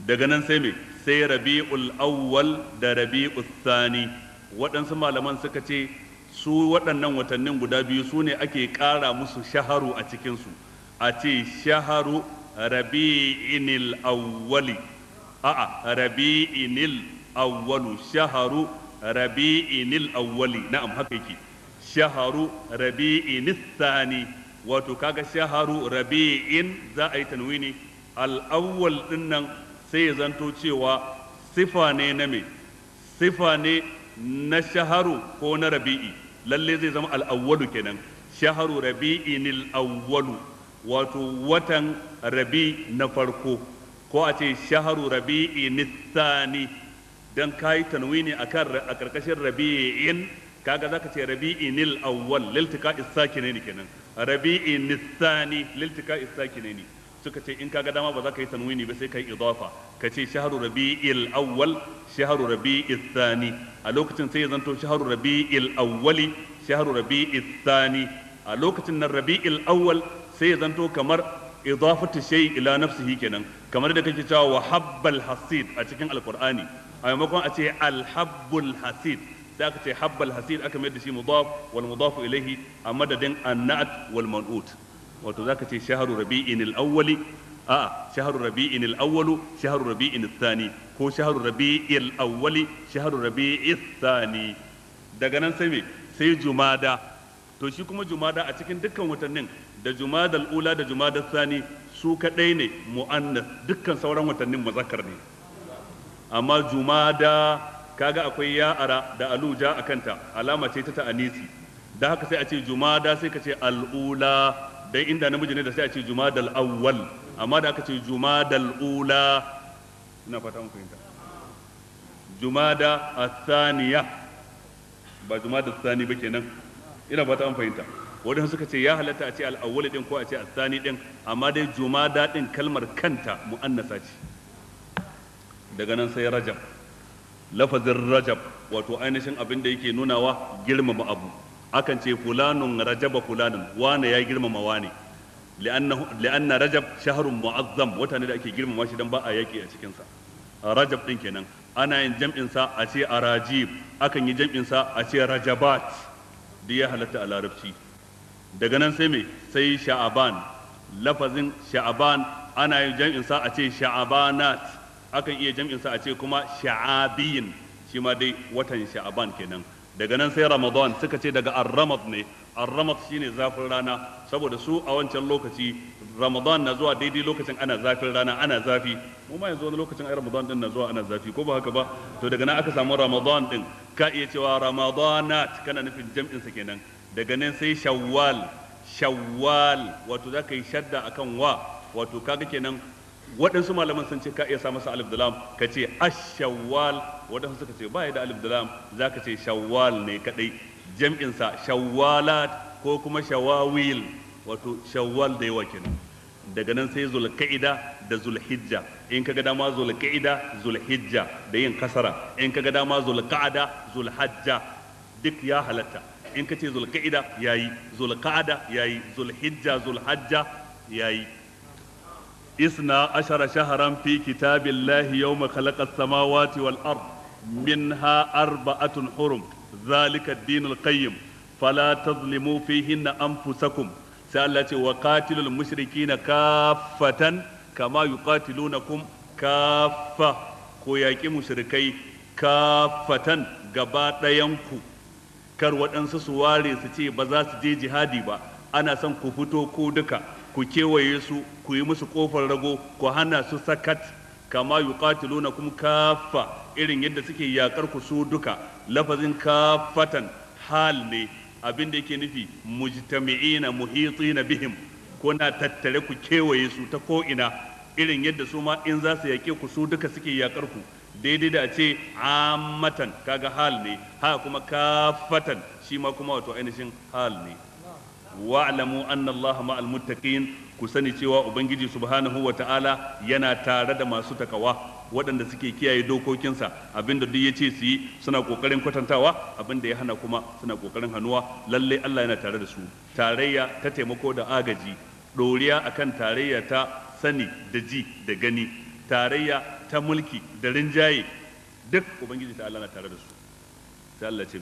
Daga nan sai me? Sai Rabi'ul Awwal da Rabi'ul Thani. Waɗansu malaman suka ce su waɗannan watannin guda biyu su ne ake ƙara musu shaharu a cikinsu, a ce shaharu rabi'inil awwali, a'a, rabi'inil awwalu, shaharu rabi'inil awwali, na'am haka yake, shaharu rabi'inil thani. Wato kaga shaharu rabi'in za a yi tanwini, al-awwal dinnan sai ya zanto cewa sifa ne na me? Sifa ne na shaharu ko na rabi'i, lalle zai zama al'awwalu kenan, shaharu rabi'inil awwalu, wato watan rabi na farko, ko a ce shaharu rabi'in thani, dan kai tanwini akan a karkashin rabi'in, kaga zaka ce rabi'inil awwal liltika isakinaini kenan, rabi'in thani liltika isakinaini. Suka ce in kaga dama ba za ka yi tanwini ba sai ka yi idafa, ka ce shaharu rabi'il awwal, shaharu rabi'il thani. A lokacin sai ya zanto shaharu rabi'il awwali, shaharu rabi'il thani. A lokacin nan rabi'il awwal sai ya zanto kamar idafatu shay ila nafsihi kenan, kamar da kake cewa wa habbal hasid a cikin Alqur'ani, a maimakon a ce alhabbul hasid sai aka ce habbal hasid, aka mai da shi mudaf wal mudaf ilayhi a madadin annat wal man'ut. Wato zaka ce shaharu rabi'in al-awwali, a shaharu rabi'in al-awwalu, shaharu rabi'in al-thani, ko shaharu rabi'il awwali, shaharu rabi'is thani. Daga nan sai me? Sai jumada. To shi kuma jumada a cikin dukkan watannin da jumadal ula da jumadal thani su kadai ne mu'annas, dukkan sauran watannin muzakkar ne. Amma jumada kaga akwai ya'ara da aluja a kanta, alama ce ta ta'anisi, da haka sai a ce jumada, sai ka ce al'ula, dan inda namiji ne da sai a ce jumadal awwal, amma da aka ce jumadal ula, ina fata mun fahimta, jumada athaniya ba jumada thani ba kenan, ina fata an fahimta. Wadanda suka ce ya halatta a ce al-awwal din ko a ce athani din, amma dai jumada din kalmar kanta mu'annasa ce. Daga nan sai rajab. Lafazin rajab wato ainihin abin da yake nunawa girmama abu. Akan ce fulanun rajaba fulanun, wane ya girmama wane, li'anna rajab shahrun mu'azzam, wata ne da ake girmama shi dan ba a yaki a cikin sa. Rajab din kenan ana yin jam'in sa a ce arajib, akan yi jam'in sa a ce rajabat, duk ya halatta a larabci. Daga nan sai me? Sai sha'aban. Lafazin sha'aban ana yin jam'in sa a ce sha'abanat, akan iya jam'in sa a ce kuma sha'abiyin, shi ma dai watan sha'aban kenan. Daga nan sai Ramadan. Suka ce daga ar-ramad ne, ar-ramad shine zafin rana, saboda su a wancan lokaci Ramadan na zuwa daidai lokacin ana zafin rana, ana zafi. Mu ma yanzu wani lokacin ai Ramadan din na zuwa ana zafi, ko ba haka ba? To daga nan aka samu Ramadan din, ka iya cewa Ramadanat, kana nufin jam'in sa kenan. Daga nan sai Shawwal. Shawwal wato zaka yi shadda akan wa, wato kaga kenan waɗansu malaman sun ce ka iya sa masa alif da lam ka ce ash-shawwal, waɗansu suka ce ba ya da alif da lam, zaka ce shawwal ne kadai, jam'in sa shawwalat ko kuma shawawil, wato shawwal da yawa kenan. Daga nan sai Zulqa'ida da Zulhijja. In kaga dama Zulqa'ida, Zulhijja da yin kasara. In kaga dama Zulqa'ada, Zulhajja, duk ya halatta. In ka ce Zulqa'ida yayi, Zulqa'ada yayi, Zulhijja, Zulhajja yayi. Isna ashara shaharan fi kitabillahi yawma khalaqa as-samawati wal ard minha arba'atun hurum zalika ad-dinul qayyim fala tazlimu fihinna anfusakum. Sai Allah ce wa qatilul mushrikina kaffatan kama yuqatilunakum kaffa. Ko yaƙi mushrikai kaffatan gaba ɗayanku, kar waɗansu su ware su ce ba za su je jihadi ba. Ana son ku fito ku duka, ku kewaye su, ku yi musu ƙofar rago, ku hana su sakat. Kama yuqatilunakum kaffa, irin yadda suke yaƙar ku su duka. Lafazin kaffatan hal ne, abin da yake nufi mujtami'ina muhitina bihim, kuna tattare ku kewaye su ta ko'ina, irin yadda su ma in za su yaƙe ku su duka suke yaƙar ku. Daidai da a ce ammatan, kaga hal ne, ha kuma kafatan shi ma kuma wato ainihin hal ne. Wa'lamu anna Allaha ma'al muttaqin, ku sani cewa Ubangiji subhanahu wa ta'ala yana tare da masu takawa, waɗanda suke kiyaye dokokinsa. Abinda duk ya ce su yi suna ƙoƙarin kwatantawa, abinda ya hana kuma suna ƙoƙarin hannuwa. Lalle Allah yana tare da su. Tarayya ta taimako da agaji, ɗoriya akan tarayya ta sani da ji da gani, tarayya ta mulki da rinjaye, duk Ubangiji ta Allah na tare da su. Sai Allah ce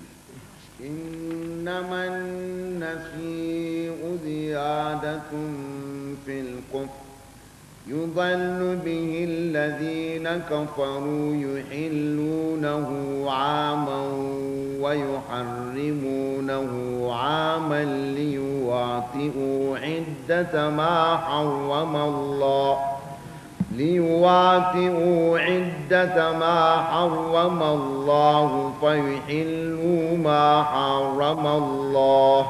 إنما النسيء زيادة في الكفر يضل به الذين كفروا يحلونه عاما ويحرمونه عاما ليواطئوا عدة ما حرم الله ليواطئوا عدة ما حرم الله فيحلوا ما حرم الله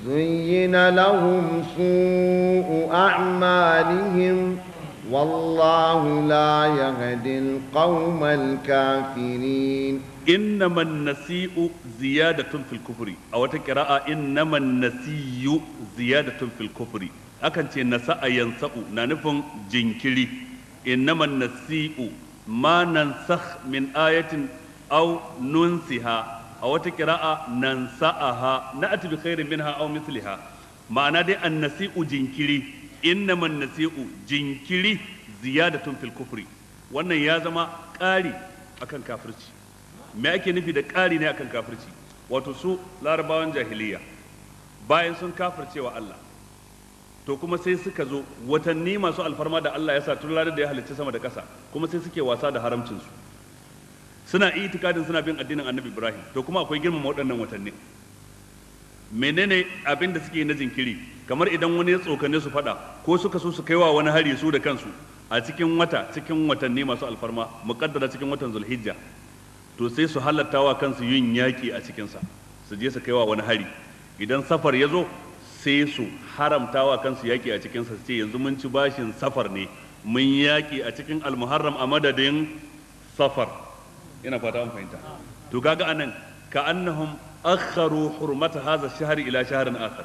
زين لهم سوء أعمالهم والله لا يهدي القوم الكافرين. إنما النسيء زيادة في الكفر، أو تقراء إنما النسيء زيادة في الكفر. Akan ce nasa'a yansa'u na nufin jinkiri. Innaman nasi'u ma nansakh min ayatin aw nunsiha, a wata qira'a nansa'aha na'ati bi khairin minha aw mithliha. Ma'ana dai annasi'u jinkiri, innaman nasi'u jinkiri ziyadatun fil kufri. Wannan ya zama ƙari akan kafirci. Me ake nufi da ƙari ne akan kafirci? Wato su larabawan jahiliya bayan sun kafircewa Allah, to kuma sai suka zo watanni masu alfarma da Allah ya sa tun ranar da ya halicci sama da ƙasa, kuma sai suke wasa da haramcinsu. Suna itikadin suna bin addinin Annabi Ibrahim, to kuma akwai girmama waɗannan watanni. Menene abin da suke na jinkiri? Kamar idan wani ya tsokane su faɗa ko suka so su kaiwa wani hari su da kansu a cikin wata, cikin watanni masu alfarma, muƙaddara cikin watan Zulhijja, to sai su halattawa kansu yin yaƙi a cikinsa, su je su kaiwa wani hari. Idan safar ya zo sai su haramtawa kansu yaƙi a cikinsa, su ce yanzu mun ci bashin safar ne, mun yaƙi a cikin almuharram a madadin safar. Ina fata an fahimta. To kaga anan ka annahum akharu hurmata hadha ash-shahr ila shahrin akhar,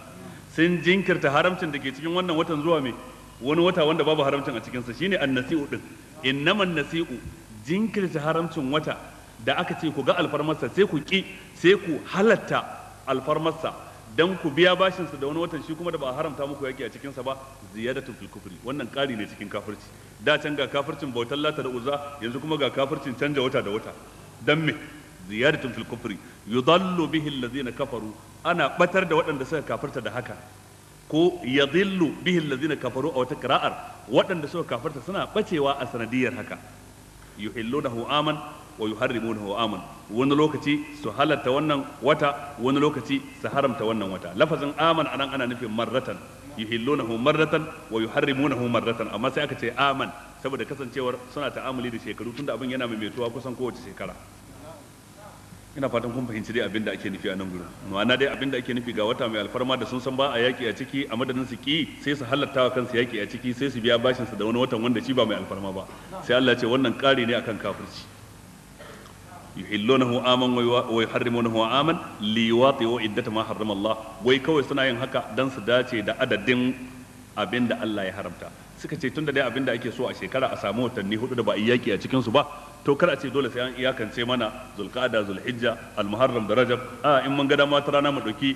sun jinkirta haramcin da ke cikin wannan watan zuwa me wani wata wanda babu haramcin a cikinsa, shine annasi'u din. Innaman nasi'u jinkirta haramcin wata da aka ce ku ga alfarmarsa sai ku ki, sai ku halatta alfarmarsa dan ku biya bashinsa da wani watan shi kuma da ba a haramta muku yaki a cikinsa ba, ziyadatu fil kufri. Wannan ƙari ne cikin kafirci. Da can ga kafircin bautar Lata da Uzza, yanzu kuma ga kafircin canja wata da wata. Dan me? Ziyadatu fil kufri yudallu bihi allazina kafaru, ana batar da waɗanda suka kafirta da haka, ko yadhillu bihi allazina kafaru a wata qira'ar, waɗanda suka kafirta suna bacewa a sanadiyar haka. Yuhillunahu aman wa yuharrimunahu aman, wani lokaci su halatta wannan wata, wani lokaci su haramta wannan wata. Lafazin aman anan ana nufin marratan, yuhillunahu marratan wa yuharrimunahu marratan, amma sai aka ce aman saboda kasancewar suna ta'amuli da shekaru, tunda abin yana maimaituwa kusan kowace shekara. Ina fatan kun fahimci dai abin da ake nufi a nan gurin. Ma'ana dai abin da ake nufi ga wata mai alfarma da sun san ba a yaki a ciki, a madadin su ki sai su halatta wa kansu yaki a ciki, sai su biya bashin su da wani watan wanda shi ba mai alfarma ba. Sai Allah ya ce wannan ƙari ne akan kafirci. Yuhillunahu aman wa yuharrimunahu aman liwati'u iddata ma harrama Allah. Wai kawai suna yin haka dan su dace da adadin Abinda Allah ya haramta. Suka ce tunda dai abinda ake so a shekara a samu watanni hudu da ba a yaki a cikin su ba, to kar a ce dole sai an iyakance mana Zulqa'ada, Zulhijja, Al-Muharram da Rajab. A in mun ga dama ta rana mu dauki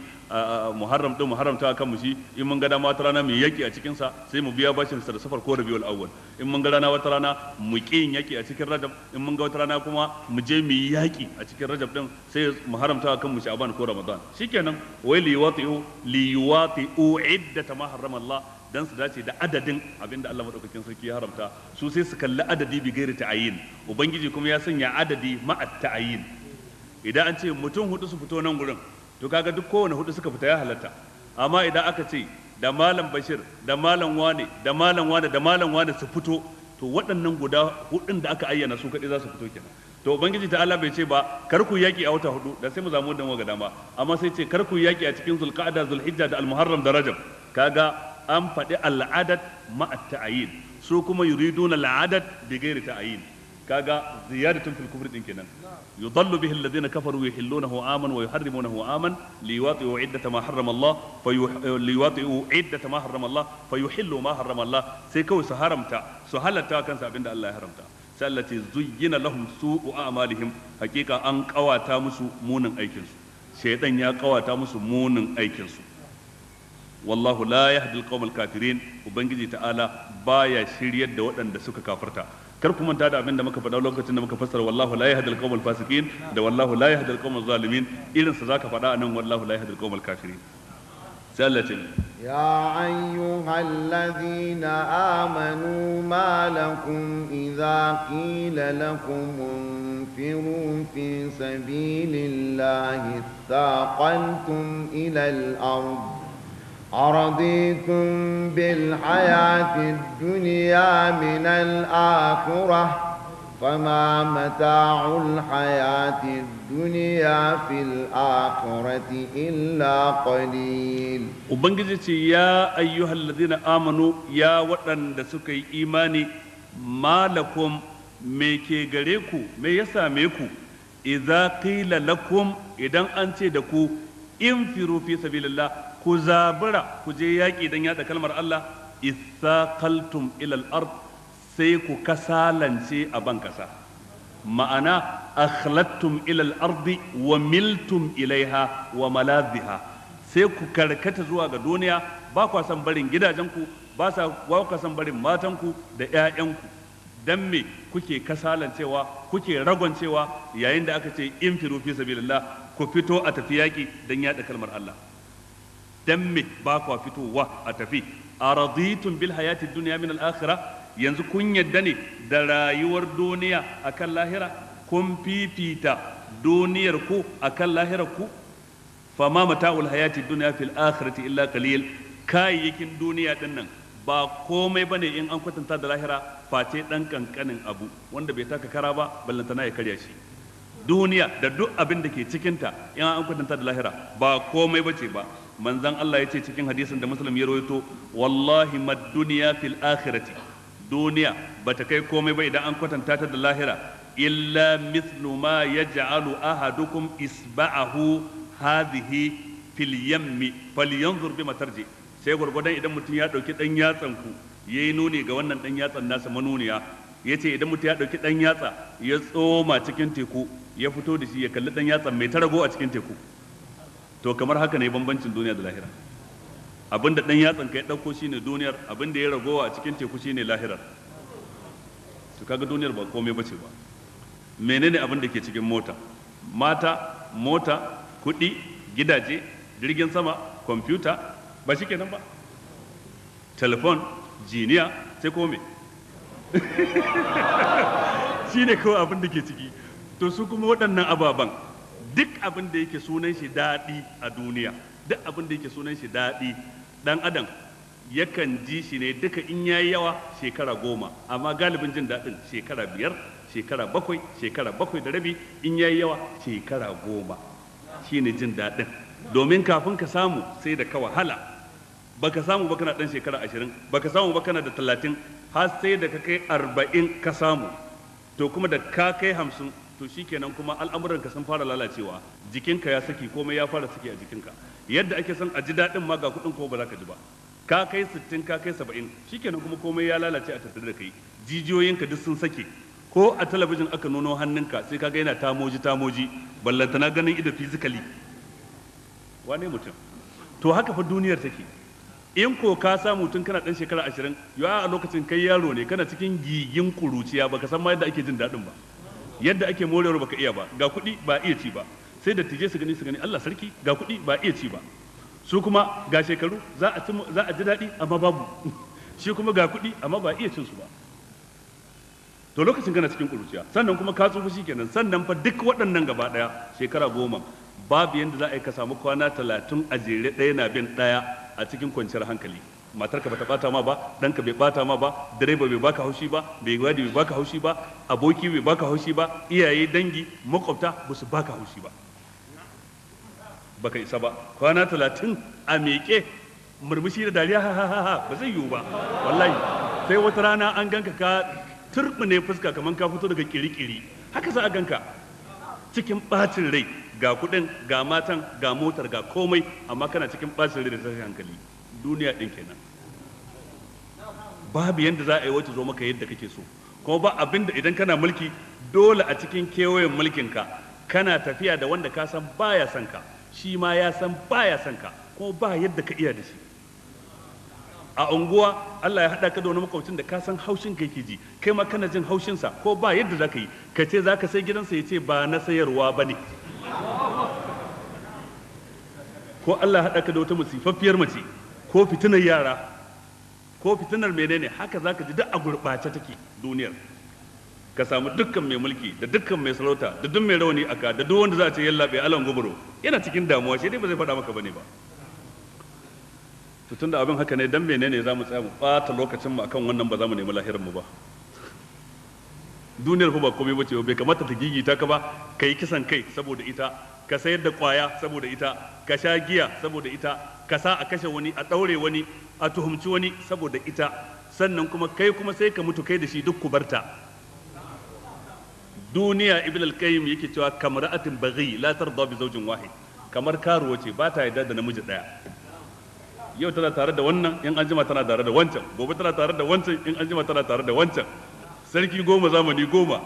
Muharram din mu haramta kan mu shi, in mun ga dama ta rana mu yaki a cikin sa sai mu biya bashin sa da Safar ko Rabiul Awwal. In mun ga rana wata rana mu ki yin yaki a cikin Rajab, in mun ga wata rana kuma mu je mu yi yaki a cikin Rajab din sai mu haramta kan mu Sha'ban ko Ramadan. Shikenan, wai liyawati'u liyawati'u iddata ma harrama Allah, dan su dace da adadin abinda Allah madaukakin sarki ya haramta. Su sai su kalli adadi bi gairi ta'ayin, ubangiji kuma ya sanya adadi ma'a ta'ayin. Idan an ce mutum hudu su fito nan gurin, to kaga duk kowane hudu suka fita ya halatta. Amma idan aka ce da malam Bashir da malam wane da malam wane da malam wane su fito, to waɗannan guda hudun da aka ayyana su kaɗai za su fito kenan. To ubangiji ta Allah bai ce ba kar ku yaki a wata hudu, da sai mu zamu dan waga dama, amma sai ce kar ku yaki a cikin Zulqa'ada, Zulhijja da Al-Muharram da Rajab. Kaga an faɗi al'adad ma'a ta'ayin, su kuma yuriduna al'adad bi ghairi ta'ayin. Kaga ziyadatun fil kufri din kenan. Yudallu bihi alladhina kafaru yuhillunahu aman wa yuharrimunahu aman liwati'u iddata ma harrama Allah fa liwati'u iddata ma harrama Allah fa yuhillu ma harrama Allah. Sai kawai su haramta su halatta kansu abinda Allah ya haramta. Sai Allah ce zuyyina lahum su'u a'malihim, hakika an kawata musu munin aikin su. Shaytan ya kawata musu munin aikin su. Wallahu la yahdi al-qawm al-kafirin, ubangiji ta'ala baya shiryar da waɗanda suka kafirta. Kar ku manta da abin da muka faɗa lokacin da muka fassara wallahu la yahdi al-qawm al-fasiqin da wallahu la yahdi al-qawm al-zalimin, irin sa zaka faɗa anan wallahu la yahdi al-qawm al-kafirin. Sai Allah ce ya ayyuhallazina amanu ma lakum idza qila lakum infiru fi sabilillahi thaqaltum ila al-ard أرضيتم بالحياة الدنيا من الآخرة فما متاع الحياة الدنيا في الآخرة إلا قليل. Ubangiji ya ayyuhal ladina amanu, ya waɗanda suka yi imani, malakum me ke gare ku, me ya same ku, idza qila lakum, idan an ce da ku infiru fi sabilillah, ku zabura ku je yaƙi don yaɗa kalmar Allah, isaqaltum ilal ard, sai ku kasalance a ban kasa. Ma'ana akhlattum ilal ardi wa miltum ilaiha wa maladhiha, sai ku karkata zuwa ga duniya, ba kwa san barin gidajenku, ba kwa san barin matanku da ƴaƴanku. Dan me kuke kasalancewa, kuke ragoncewa yayin da aka ce infiru fi sabilillah, ku fito a tafi yaƙi don yaɗa kalmar Allah? Dan me ba kwa fitowa a tafi? Araditum bil hayati dunya min al akhirah, yanzu kun yadda ne da rayuwar duniya akan lahira, kun fifita duniyar ku akan lahirar ku. Fama mata'ul hayati dunya fil akhirati illa qalil, kayayyakin duniya din nan ba komai bane in an kwatanta da lahira face dan kankanin abu wanda bai taka kara ba, ballantana ya karya shi. Duniya da duk abin da ke cikinta in an kwatanta da lahira ba komai bace ba. Manzon Allah ya ce cikin hadisin da Muslim ya rawaito, wallahi mad dunya fil akhirati, duniya bata kai komai ba idan an kwatanta ta da lahira, illa mithlu ma yaj'alu ahadukum isba'ahu hadhihi fil yammi falyanzur bima tarji. Sai gurgurdan idan mutum ya dauki dan yatsan ku yayi nuni ga wannan dan yatsan nasa manuniya, yace idan mutum ya dauki dan yatsa ya tsoma cikin teku ya fito da shi ya kalli dan yatsan mai tarago a cikin teku. To kamar haka ne bambancin duniya da lahira. Abinda dan yatsan ka ya dauko shine duniyar, abinda ya ragowa a cikin teku shine lahirar. To kaga duniyar ba komai bace ba. Menene abin da ke cikin mota? Mata, mota, kuɗi, gidaje, jirgin sama, kwamfuta, ba shi kenan ba. Telefon, jiniya, sai kome. Shine kawai abin da ke ciki. To su kuma waɗannan ababan, duk abin da yake sunan shi daɗi a duniya, duk abin da yake sunan shi daɗi, ɗan adam yakan ji shi ne duka in yayi yawa shekara 10, amma galibin jin daɗin shekara 5, shekara 7, shekara 7.5, in yayi yawa shekara 10 shine jin daɗin. Domin kafin ka samu sai da ka wahala, baka samu ba kana ɗan shekara 20, baka samu ba kana da 30, har sai da ka kai 40 ka samu. To kuma da ka kai 50, to shikenan kuma al'amuranka sun fara lalacewa, jikinka ya saki, komai ya fara saki a jikinka. Yadda ake son a ji daɗin ma ga kuɗin ko ba za ka ji ba. Ka kai 60, ka kai 70, shikenan kuma komai ya lalace a tattare da kai, jijiyoyinka duk sun sake. Ko a talabijin aka nuno hannunka sai kaga yana tamoji tamoji, ballantana ganin ido physically. Wane mutum? To haka fa duniyar take. In ko ka samu tun kana dan shekara 20, ya a lokacin kai yaro ne, kana cikin gigin kuruciya, baka san ma yadda ake jin daɗin ba, yadda ake morewar baka iya ba. Ga kuɗi ba iya ci ba, sai da tije su gani su gani Allah sarki, ga kuɗi ba iya ci ba. Su kuma ga shekaru za a ji daɗi amma babu. Shi kuma ga kuɗi amma ba iya cin su ba. To lokacin kana cikin kuruciya, sannan kuma ka tsufa shikenan. Sannan fa duk waɗannan gaba ɗaya shekara 10 babu yanda za a yi ka samu kwana 30 a jere ɗaya na bin ɗaya a cikin kwanciyar hankali. Matarka bata bata ma ba, ɗanka bai bata ma ba, direba bai baka haushi ba, bai gadi bai baka haushi ba, aboki bai baka haushi ba, iyaye, dangi, makwabta ba su baka haushi ba. Baka isa ba. Kwana 30 a miƙe murmushi da dariya ha ha ha ba zai yiwu ba wallahi. Sai wata rana an ganka ka turbine fuska kamar ka fito daga kirikiri, haka za a ganka cikin bacin rai. Ga kudin, ga matan, ga motar, ga komai, amma kana cikin bacin rai da tashin hankali. Duniya din kenan. Babu yanda za a yi wacce zo maka yadda kake so. Kuma ba abinda idan kana mulki dole a cikin kewayen mulkinka kana tafiya da wanda ka san baya son ka, shi ma ya san baya son ka, kuma ba yadda ka iya da shi. A unguwa Allah ya haɗa ka da wani makwabcin da ka san haushin ka yake ji, kai ma kana jin haushinsa, ko ba yadda za ka yi, ka ce za ka sai gidansa ya ce ba na sayarwa ba ne. Ko Allah ya haɗa ka da wata musifaffiyar mace, ko fitinar yara, ko fitinar menene, haka za ka ji duk a gurɓace take duniyar. Ka samu dukkan mai mulki da dukkan mai sarauta da duk mai rauni aka da duk wanda za a ce yalla bai alan guburo yana cikin damuwa, shi dai ba zai faɗa maka bane ba. To tunda abin haka ne, dan menene za mu tsaya mu ɓata lokacin mu akan wannan, ba za mu nemi lahirin mu ba? Duniyar fa ba komai bace ba, bai kamata ta gigita ka ba. Ka yi kisan kai saboda ita, ka sayar da kwaya saboda ita, ka sha giya saboda ita, ka sa a kashe wani, a ɗaure wani, a tuhumci wani saboda ita. Sannan kuma kai kuma sai ka mutu kai da shi duk ku barta. Duniya Ibn al-Qayyim yake cewa kamra'atin baghi la tarda bi zawjin wahid, kamar karuwa ce ba ta yarda da namiji daya. Yau tana tare da wannan, in anjima tana tare da wancan, gobe tana tare da wancan, in anjima tana tare da wancan. Sarki 10 zamani 10,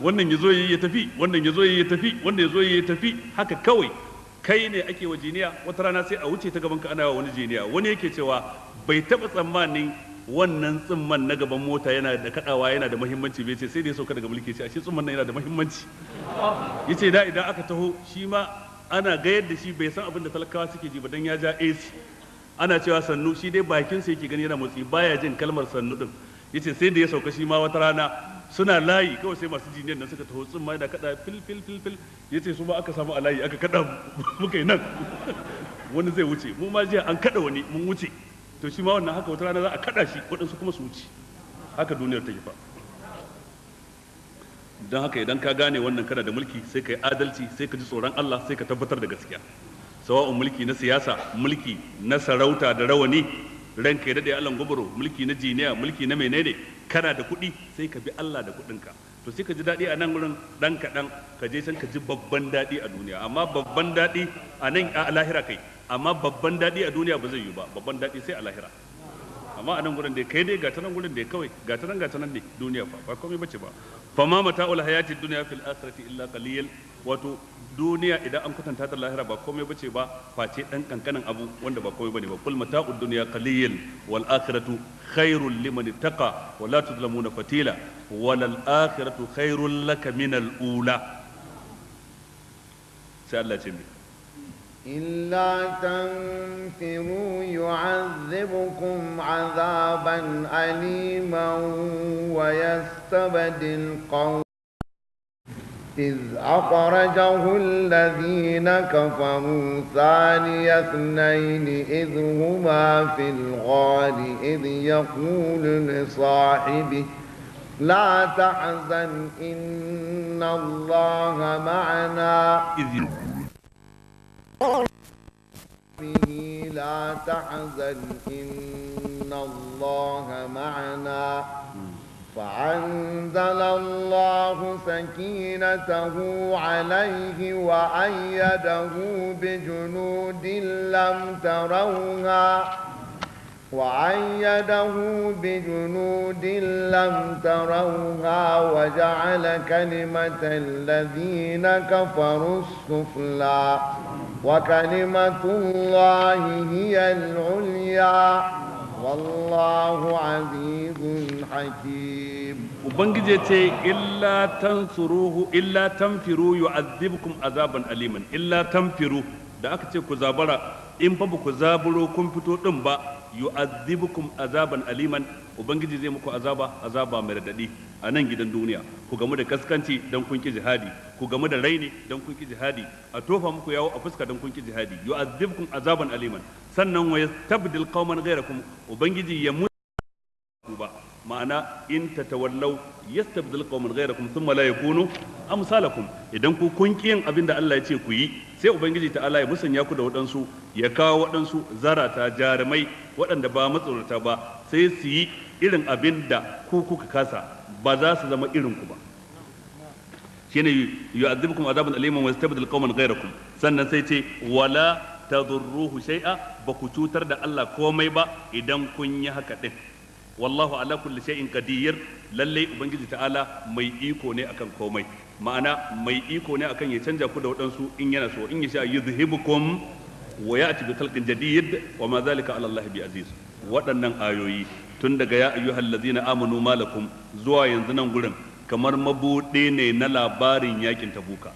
wannan yazo yi ya tafi, wannan yazo yi ya tafi, wannan yazo yi ya tafi, haka kawai. Kai ne ake wa jiniya, wata rana sai a wuce ta gaban ka ana wa wani jiniya. Wani yake cewa bai taba tsammanin wannan tsimman na gaban mota yana da kadawa, yana da muhimmanci bai ce sai da ya sauka daga mulki ce ashe tsimman nan yana da muhimmanci. Yace da idan aka taho shi ma ana gayar da shi, bai san abin da talakawa suke ji ba dan ya ja AC. Ana cewa sannu, shi dai bakin sa yake gani yana motsi, baya jin kalmar sannu din. Yace sai da ya sauka shi ma wata rana suna layi kawai sai masu jiniyar nan suka taho, tsimma yana kada fil fil fil fil. Yace su ma aka samu a layi aka kada muka yi nan, wani zai wuce, mu ma jiya an kada wani mun wuce. To shi ma wannan haka wata rana za a kada shi, waɗansu kuma su wuce. Haka duniyar take fa. Don haka idan ka gane wannan kana da mulki, sai ka yi adalci, sai ka ji tsoron Allah, sai ka tabbatar da gaskiya. Sawa'un mulki na siyasa, mulki na sarauta da rawani, ranka ya daɗe Allahn gubaro, mulki na jiniya, mulki na menene, kana da kuɗi sai ka bi Allah da kuɗinka. To sai ka ji daɗi a nan wurin ɗan kaɗan, ka je can ka ji babban daɗi a duniya. Amma babban daɗi a nan a lahira kai, amma babban daɗi a duniya ba zai yiwu ba, babban daɗi sai a lahira. Amma a nan gurin da kai dai gata nan gurin da kawai gata nan ne duniya fa ba komai bace ba. Fa ma mata'ul hayati dunya fil akhirati illa qalil. Wato duniya idan an kwatanta ta lahira ba komai bace ba, face dan kankanin abu wanda ba komai bane ba. Kul mata'ud dunya qalil wal akhiratu khairul liman ittaqa wa la tudlamuna fatila wal akhiratu khairul laka min al ula. Sai Allah ce mi إلا تنفروا يعذبكم عذابا أليما ويستبدل قوما إذ أخرجه الذين كفروا ثاني اثنين إذ هما في الغار إذ يقول لصاحبه لا تحزن إن الله معنا لا تحزن إن الله معنا فأنزل الله سكينته عليه وأيده بجنود لم تروها وأيده بجنود لم تروها وجعل كلمة الذين كفروا السفلى وكلمة الله هي العليا والله عزيز حكيم. Ubangiji ce illa tansuruhu illa tanfiru yu'adhibukum azaban aliman. Illa tanfiru da aka ce ku zabara, in fa ba ku zaburo kun fito din ba, yu'adhibukum azaban aliman, ubangiji zai muku azaba, azaba mai radadi a nan gidan duniya. Ku gamu da kaskanci dan kun ki jihadi, ku gamu da raini dan kun ki jihadi, a tofa muku yawo a fuska dan kun ki jihadi. Yu'adhibukum azaban aliman. Sannan wa yastabdil qauman ghayrakum, ubangiji ya mutu ba ma'ana in tatawallaw yastabdil qauman ghayrakum thumma la yakunu amsalakum. Idan ku kun ki yin abin da Allah ya ce ku yi, sai ubangiji ta'ala ya musanya ku da waɗansu, ya kawo waɗansu zarata jarumai waɗanda ba matsorata ba, sai su yi irin abin da ku kuka kasa, ba za su zama irin ku ba. Shine yu'adhibukum azaban aliman wa yastabdil qauman ghayrakum. Sannan sai ce wala tadurruhu shay'a, ba ku cutar da Allah komai ba idan kun yi haka din. Wallahu ala kulli shay'in qadir, lalle ubangiji ta'ala mai iko ne akan komai, ma'ana mai iko ne akan ya canja ku da waɗansu in yana so, in ya sha yuzhibukum wa ya'ti bi khalqin jadid wa ma zalika ala Allah bi aziz. Waɗannan ayoyi tun daga ya ayyuhal ladzina amanu malakum zuwa yanzu nan gurin kamar mabuɗe ne na labarin yakin Tabuka.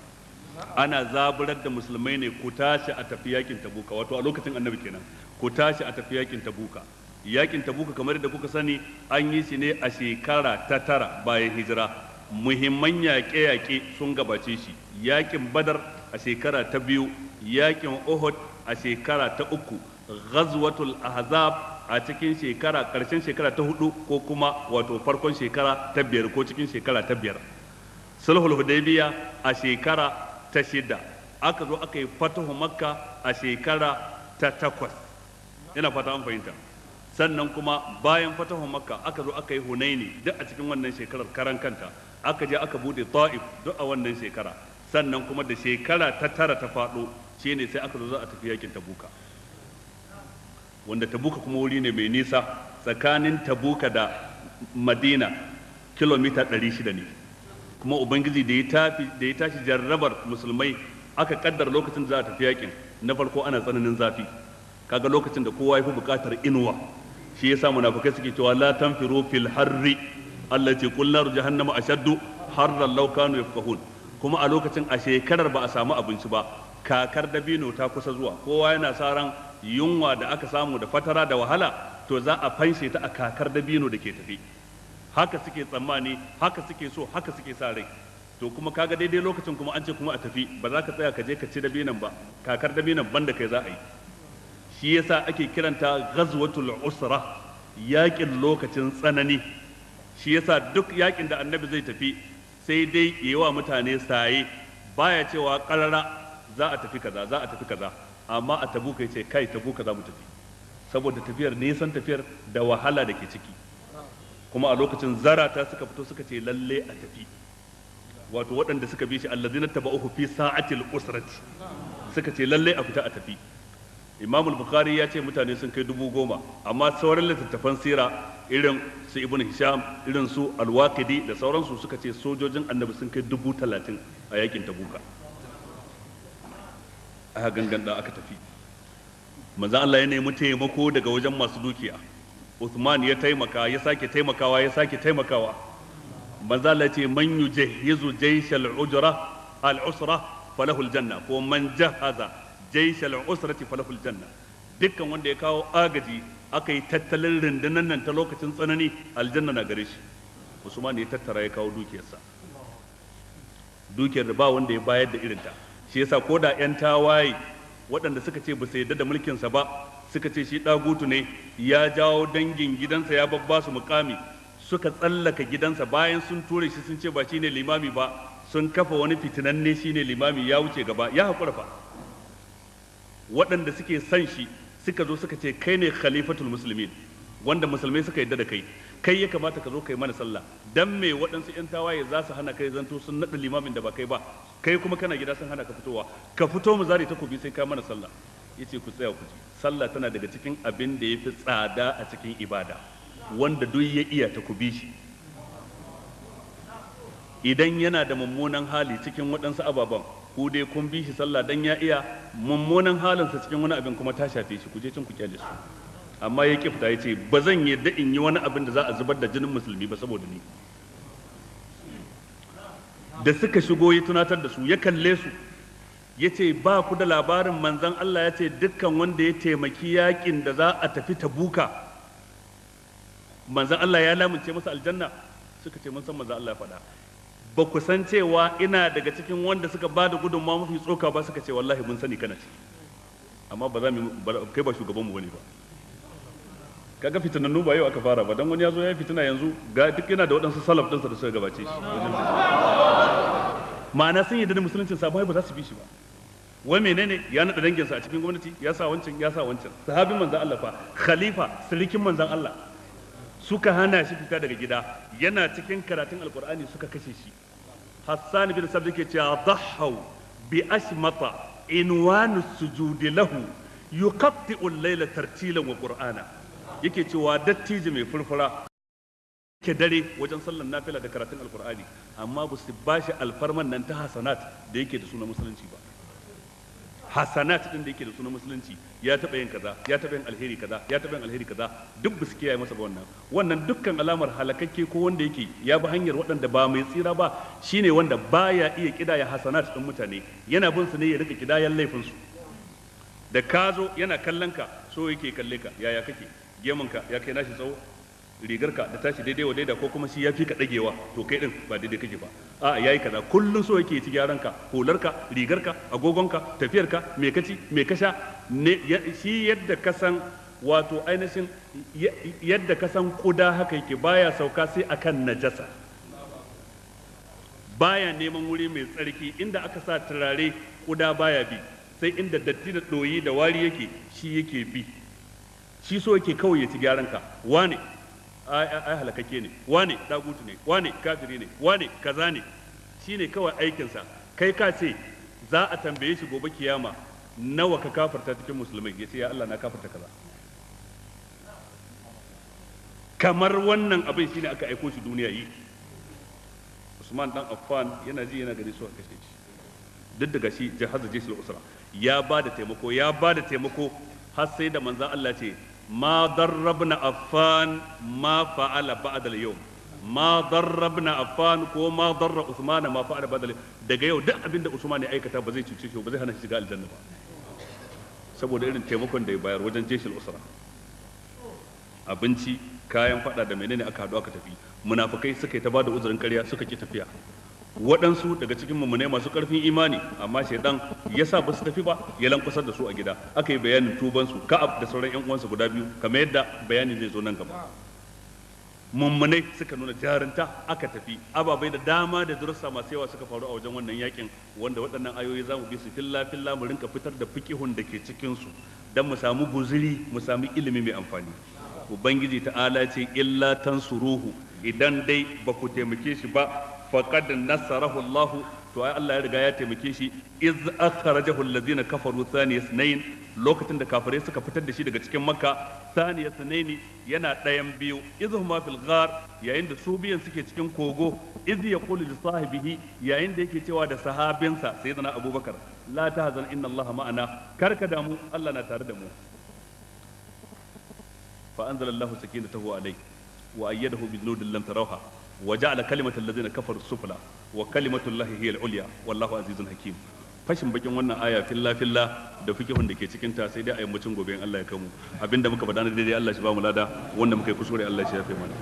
Ana zaburar da musulmai ne ku tashi a tafi yakin Tabuka, wato a lokacin annabi kenan, ku tashi a tafi yakin Tabuka. Yakin Tabuka kamar da kuka sani an yi shi ne a shekara ta 9 bayan hijira. Muhimman yaƙe-yaƙe sun gabace shi, yakin Badar a shekara ta 2, yakin Uhud a shekara ta 3, Ghazwatul Ahzab a cikin shekara ƙarshen shekara ta 4 ko kuma wato farkon shekara ta 5 ko cikin shekara ta 5, Sulhul Hudaybiya a shekara ta 6, aka zo aka yi Fatahu Makka a shekara ta 8. Ina fata an fahimta. Sannan kuma bayan Fatahu Makka aka zo aka yi Hunaini duk a cikin wannan shekarar karan kanta, aka je aka bude Ta'if duk a wannan shekara. Sannan kuma da shekara ta 9 ta faɗo shine sai aka zo za a tafi yakin Tabuka, wanda Tabuka kuma wuri ne mai nisa, tsakanin Tabuka da Madina kilomita 600 ne. Kuma ubangiji da ya tashi jarrabar musulmai aka kaddara lokacin da za a tafi yakin, na farko ana tsananin zafi, kaga lokacin da kowa ya fi bukatar inuwa. Shi yasa munafikai suke cewa la tanfiru fil harri allati qul naru jahannama ashaddu harran law kanu yafqahun. Kuma a lokacin a shekarar ba a samu abinci ba, kakar dabino ta kusa zuwa, kowa yana sa ran yunwa da aka samu da fatara da wahala to za a fanshe ta a kakar dabino da ke tafi. Haka suke tsammani, haka suke so, haka suke sa rai. To kuma kaga daidai lokacin kuma an ce kuma a tafi, ba za ka tsaya ka je ka ci dabinon ba, kakar dabinon banda kai za a yi. Shi yasa ake kiranta ghazwatul usra, yakin lokacin tsanani. Shi yasa duk yakin da annabi zai tafi sai dai yi wa mutane saye, baya cewa karara za a tafi kaza, za a tafi kaza, amma a Tabuka yace kai Tabuka za mu tafi, saboda tafiyar nisan tafiyar da wahala da ke ciki. Kuma a lokacin zarata suka fito suka ce lalle a tafi, wato waɗanda suka bi shi allazina taba'uhu fi sa'atil usrati suka ce lalle a fita a tafi. Imam al-Bukhari ya ce mutane sun kai 10,000, amma sauran littattafan sira irin su Ibn Hisham, irin su Al-Waqidi da sauransu suka ce sojojin annabi sun kai 30,000 a yakin Tabuka. Aka gangan da aka tafi. Manzo Allah ya nemi taimako daga wajen masu dukiya. Uthman ya taimaka, ya sake taimakawa, ya sake taimakawa. Manzo Allah ya ce man yujahhizu jayshal ujra al-usra falahu al-janna, ko man jahaza jaishal usrati falahul janna. Dukkan wanda ya kawo agaji aka yi tattalin rundunar nan ta lokacin tsanani, aljanna na gare shi. Usman ya tattara ya kawo dukiyarsa, dukiyar da ba wanda ya bayar da irinta. Shi yasa ko da yan tawaye waɗanda suka ce ba su yarda da mulkinsa ba, suka ce shi ɗagutu ne, ya jawo dangin gidansa ya babba su mukami, suka tsallaka gidansa bayan sun ture shi sun ce ba shine limami ba, sun kafa wani fitinanne shine limami, ya wuce gaba, ya haƙura fa. Waɗanda suke son shi suka zo suka ce kai ne khalifatul muslimin, wanda musulmai suka yadda da kai, kai ya kamata ka zo kai mana sallah. Dan me waɗansu ƴan tawaye za su hana kai zanto sun naɗa limamin da ba kai ba, kai kuma kana gida sun hana ka fitowa, ka fito mu zare takobi sai ka mana sallah. Yace ku tsaya ku ji, sallah tana daga cikin abin da yafi tsada a cikin ibada, wanda duk ya iya ta ku bi shi. Idan yana da mummunan hali cikin waɗansu ababen, ku dai kun bi shi sallah dan ya iya, mummunan halinsa cikin wani abin kuma ta shafe shi, ku je cin ku kyale su. Amma ya kifta ya ce ba zan yadda in yi wani abin da za a zubar da jinin musulmi ba saboda ni. Da suka shigo ya tunatar da su, ya kalle su, ya ce ba ku da labarin manzan Allah ya ce dukkan wanda ya taimaki yakin da za a tafi Tabuka, manzan Allah ya lamunce masa aljanna. Suka ce mun san manzan Allah ya faɗa. Ba ku san cewa ina daga cikin wanda suka ba da gudunmawa mafi tsoka ba? Suka ce wallahi mun sani kana ciki, amma ba za mu kai ba shugaban mu bane ba. Kaga fitinannu ba yau aka fara ba, dan wani ya zo ya fitina yanzu ga duk yana da waɗansu salaf ɗinsa da suka gabace shi. Ma'ana sun yarda da musuluncin sa ba za su bi shi ba. Wai menene ya naɗa danginsa a cikin gwamnati, ya sa wancan, ya sa wancan. Sahabin manzon Allah fa, khalifa, sirikin manzon Allah, suka hana shi fita daga gida, yana cikin karatun alkur'ani suka kashe shi. Hassan bin Sabit yake cewa dhahaw bi ashmata inwanu sujudi lahu yuqatti'u al-layla tartilan wa qur'ana. Yake cewa dattijo mai furfura ke dare wajen sallan nafila da karatun alkur'ani, amma ba su bashi alfarman nan ta hasanat da yake da sunan musulunci ba. Hasanat din da yake da sunan musulunci, ya taɓa yin kaza, ya taɓa yin alheri kaza, ya taɓa yin alheri kaza, duk ba su kiyaye masa ba. Wannan dukkan alamar halakakke ko wanda yake ya bi hanyar waɗanda ba mai tsira ba, shine wanda baya iya kidaya hasanat din mutane, yana bin su ne ya rika kidayan laifin su. Da ka zo yana kallon ka, so yake kalle ka, yaya kake, gemunka ya kai nashi tsawo, rigarka da tashi daidai wa daida, ko kuma shi ya fi ka dagewa, to kai din ba daidai kake ba, a yayi kaza. Kullun so yake ci gyaran ka, hularka, rigarka, agogonka, tafiyarka, me kaci, me ka sha ne. Shi yadda ka san wato ainihin yadda ka san kuda haka yake, baya sauka sai akan najasa, baya neman wuri mai tsarki. Inda aka sa turare kuda baya bi, sai inda datti da doyi da wari yake shi yake bi. Shi so yake kawai ya ci gyaran ka. Wane ai halakake ne, wane dagutu ne, wane kafiri ne, wane kaza ne, shine kawai aikinsa. Kai ka ce za a tambaye shi gobe kiyama nawa ka kafarta cikin musulmai, ya ce ya Allah na kafarta kaza. Kamar wannan abin shine aka aiko shi duniya yi. Usman dan Affan yana ji yana gani so a kashe shi, duk daga shi jahaza jishul usra ya ba da taimako, ya ba da taimako har sai da manzon Allah ce ma darrabna Affan ma fa'ala ba'da al-yawm, ma darrabna Affan ko ma darra Usman ma fa'ala ba'da al-yawm. Daga yau duk abin da Usman ya aikata ba zai cuce shi ba, zai hana shi shiga aljanna ba, saboda irin taimakon da ya bayar wajen jeshul usra, abinci, kayan fada da menene aka haɗu aka tafi. Munafikai suka yi ta bada uzurin ƙarya suka ki tafiya. Waɗansu daga cikin mummunai masu ƙarfin imani, amma shaidan ya sa ba su tafi ba, ya lankwasar da su a gida. Aka yi bayanin tubansu, Ka'ab da sauran ƴan uwansa guda biyu, kamar yadda bayani zai zo nan gaba. Mummunai suka nuna jarunta aka tafi. Ababai da dama da darussa masu yawa suka faru a wajen wannan yakin, wanda waɗannan ayoyi za mu bi su filla filla, mu rinka fitar da fiqihun da ke cikin su don mu samu guzuri, mu samu ilimi mai amfani. Ubangiji ta'ala ce illa tansuruhu, idan dai ba ku taimake shi ba, faqad nasarahu Allah, to ai Allah ya riga ya taimake shi. Iz akhrajahu allazina kafaru thaniya ithnain, lokacin da kafirai suka fitar da shi daga cikin Makka, thaniya ithnain yana ɗayan biyu, iz huma fil ghar, yayin da su biyan suke cikin kogo, iz yaqulu li sahibihi, yayin da yake cewa da sahabinsa sayyidina Abubakar, la tahzan inna Allah ma'ana, karka damu Allah na tare da mu. Fa anzala Allahu sakinatahu alayhi wa ayyadahu bi junudin lam tarawha wa ja'ala kalimatal ladzina kafaru sufla wa kalimatullahi hiya al-ulya wallahu azizun hakim. Fashin bakin wannan aya filla filla da fikihun da ke cikin ta sai dai a yammacin gobe in Allah ya kai mu. Abinda muka faɗa na daidai Allah shi ba mu lada, wanda muka yi kuskure Allah shi ya fi mana.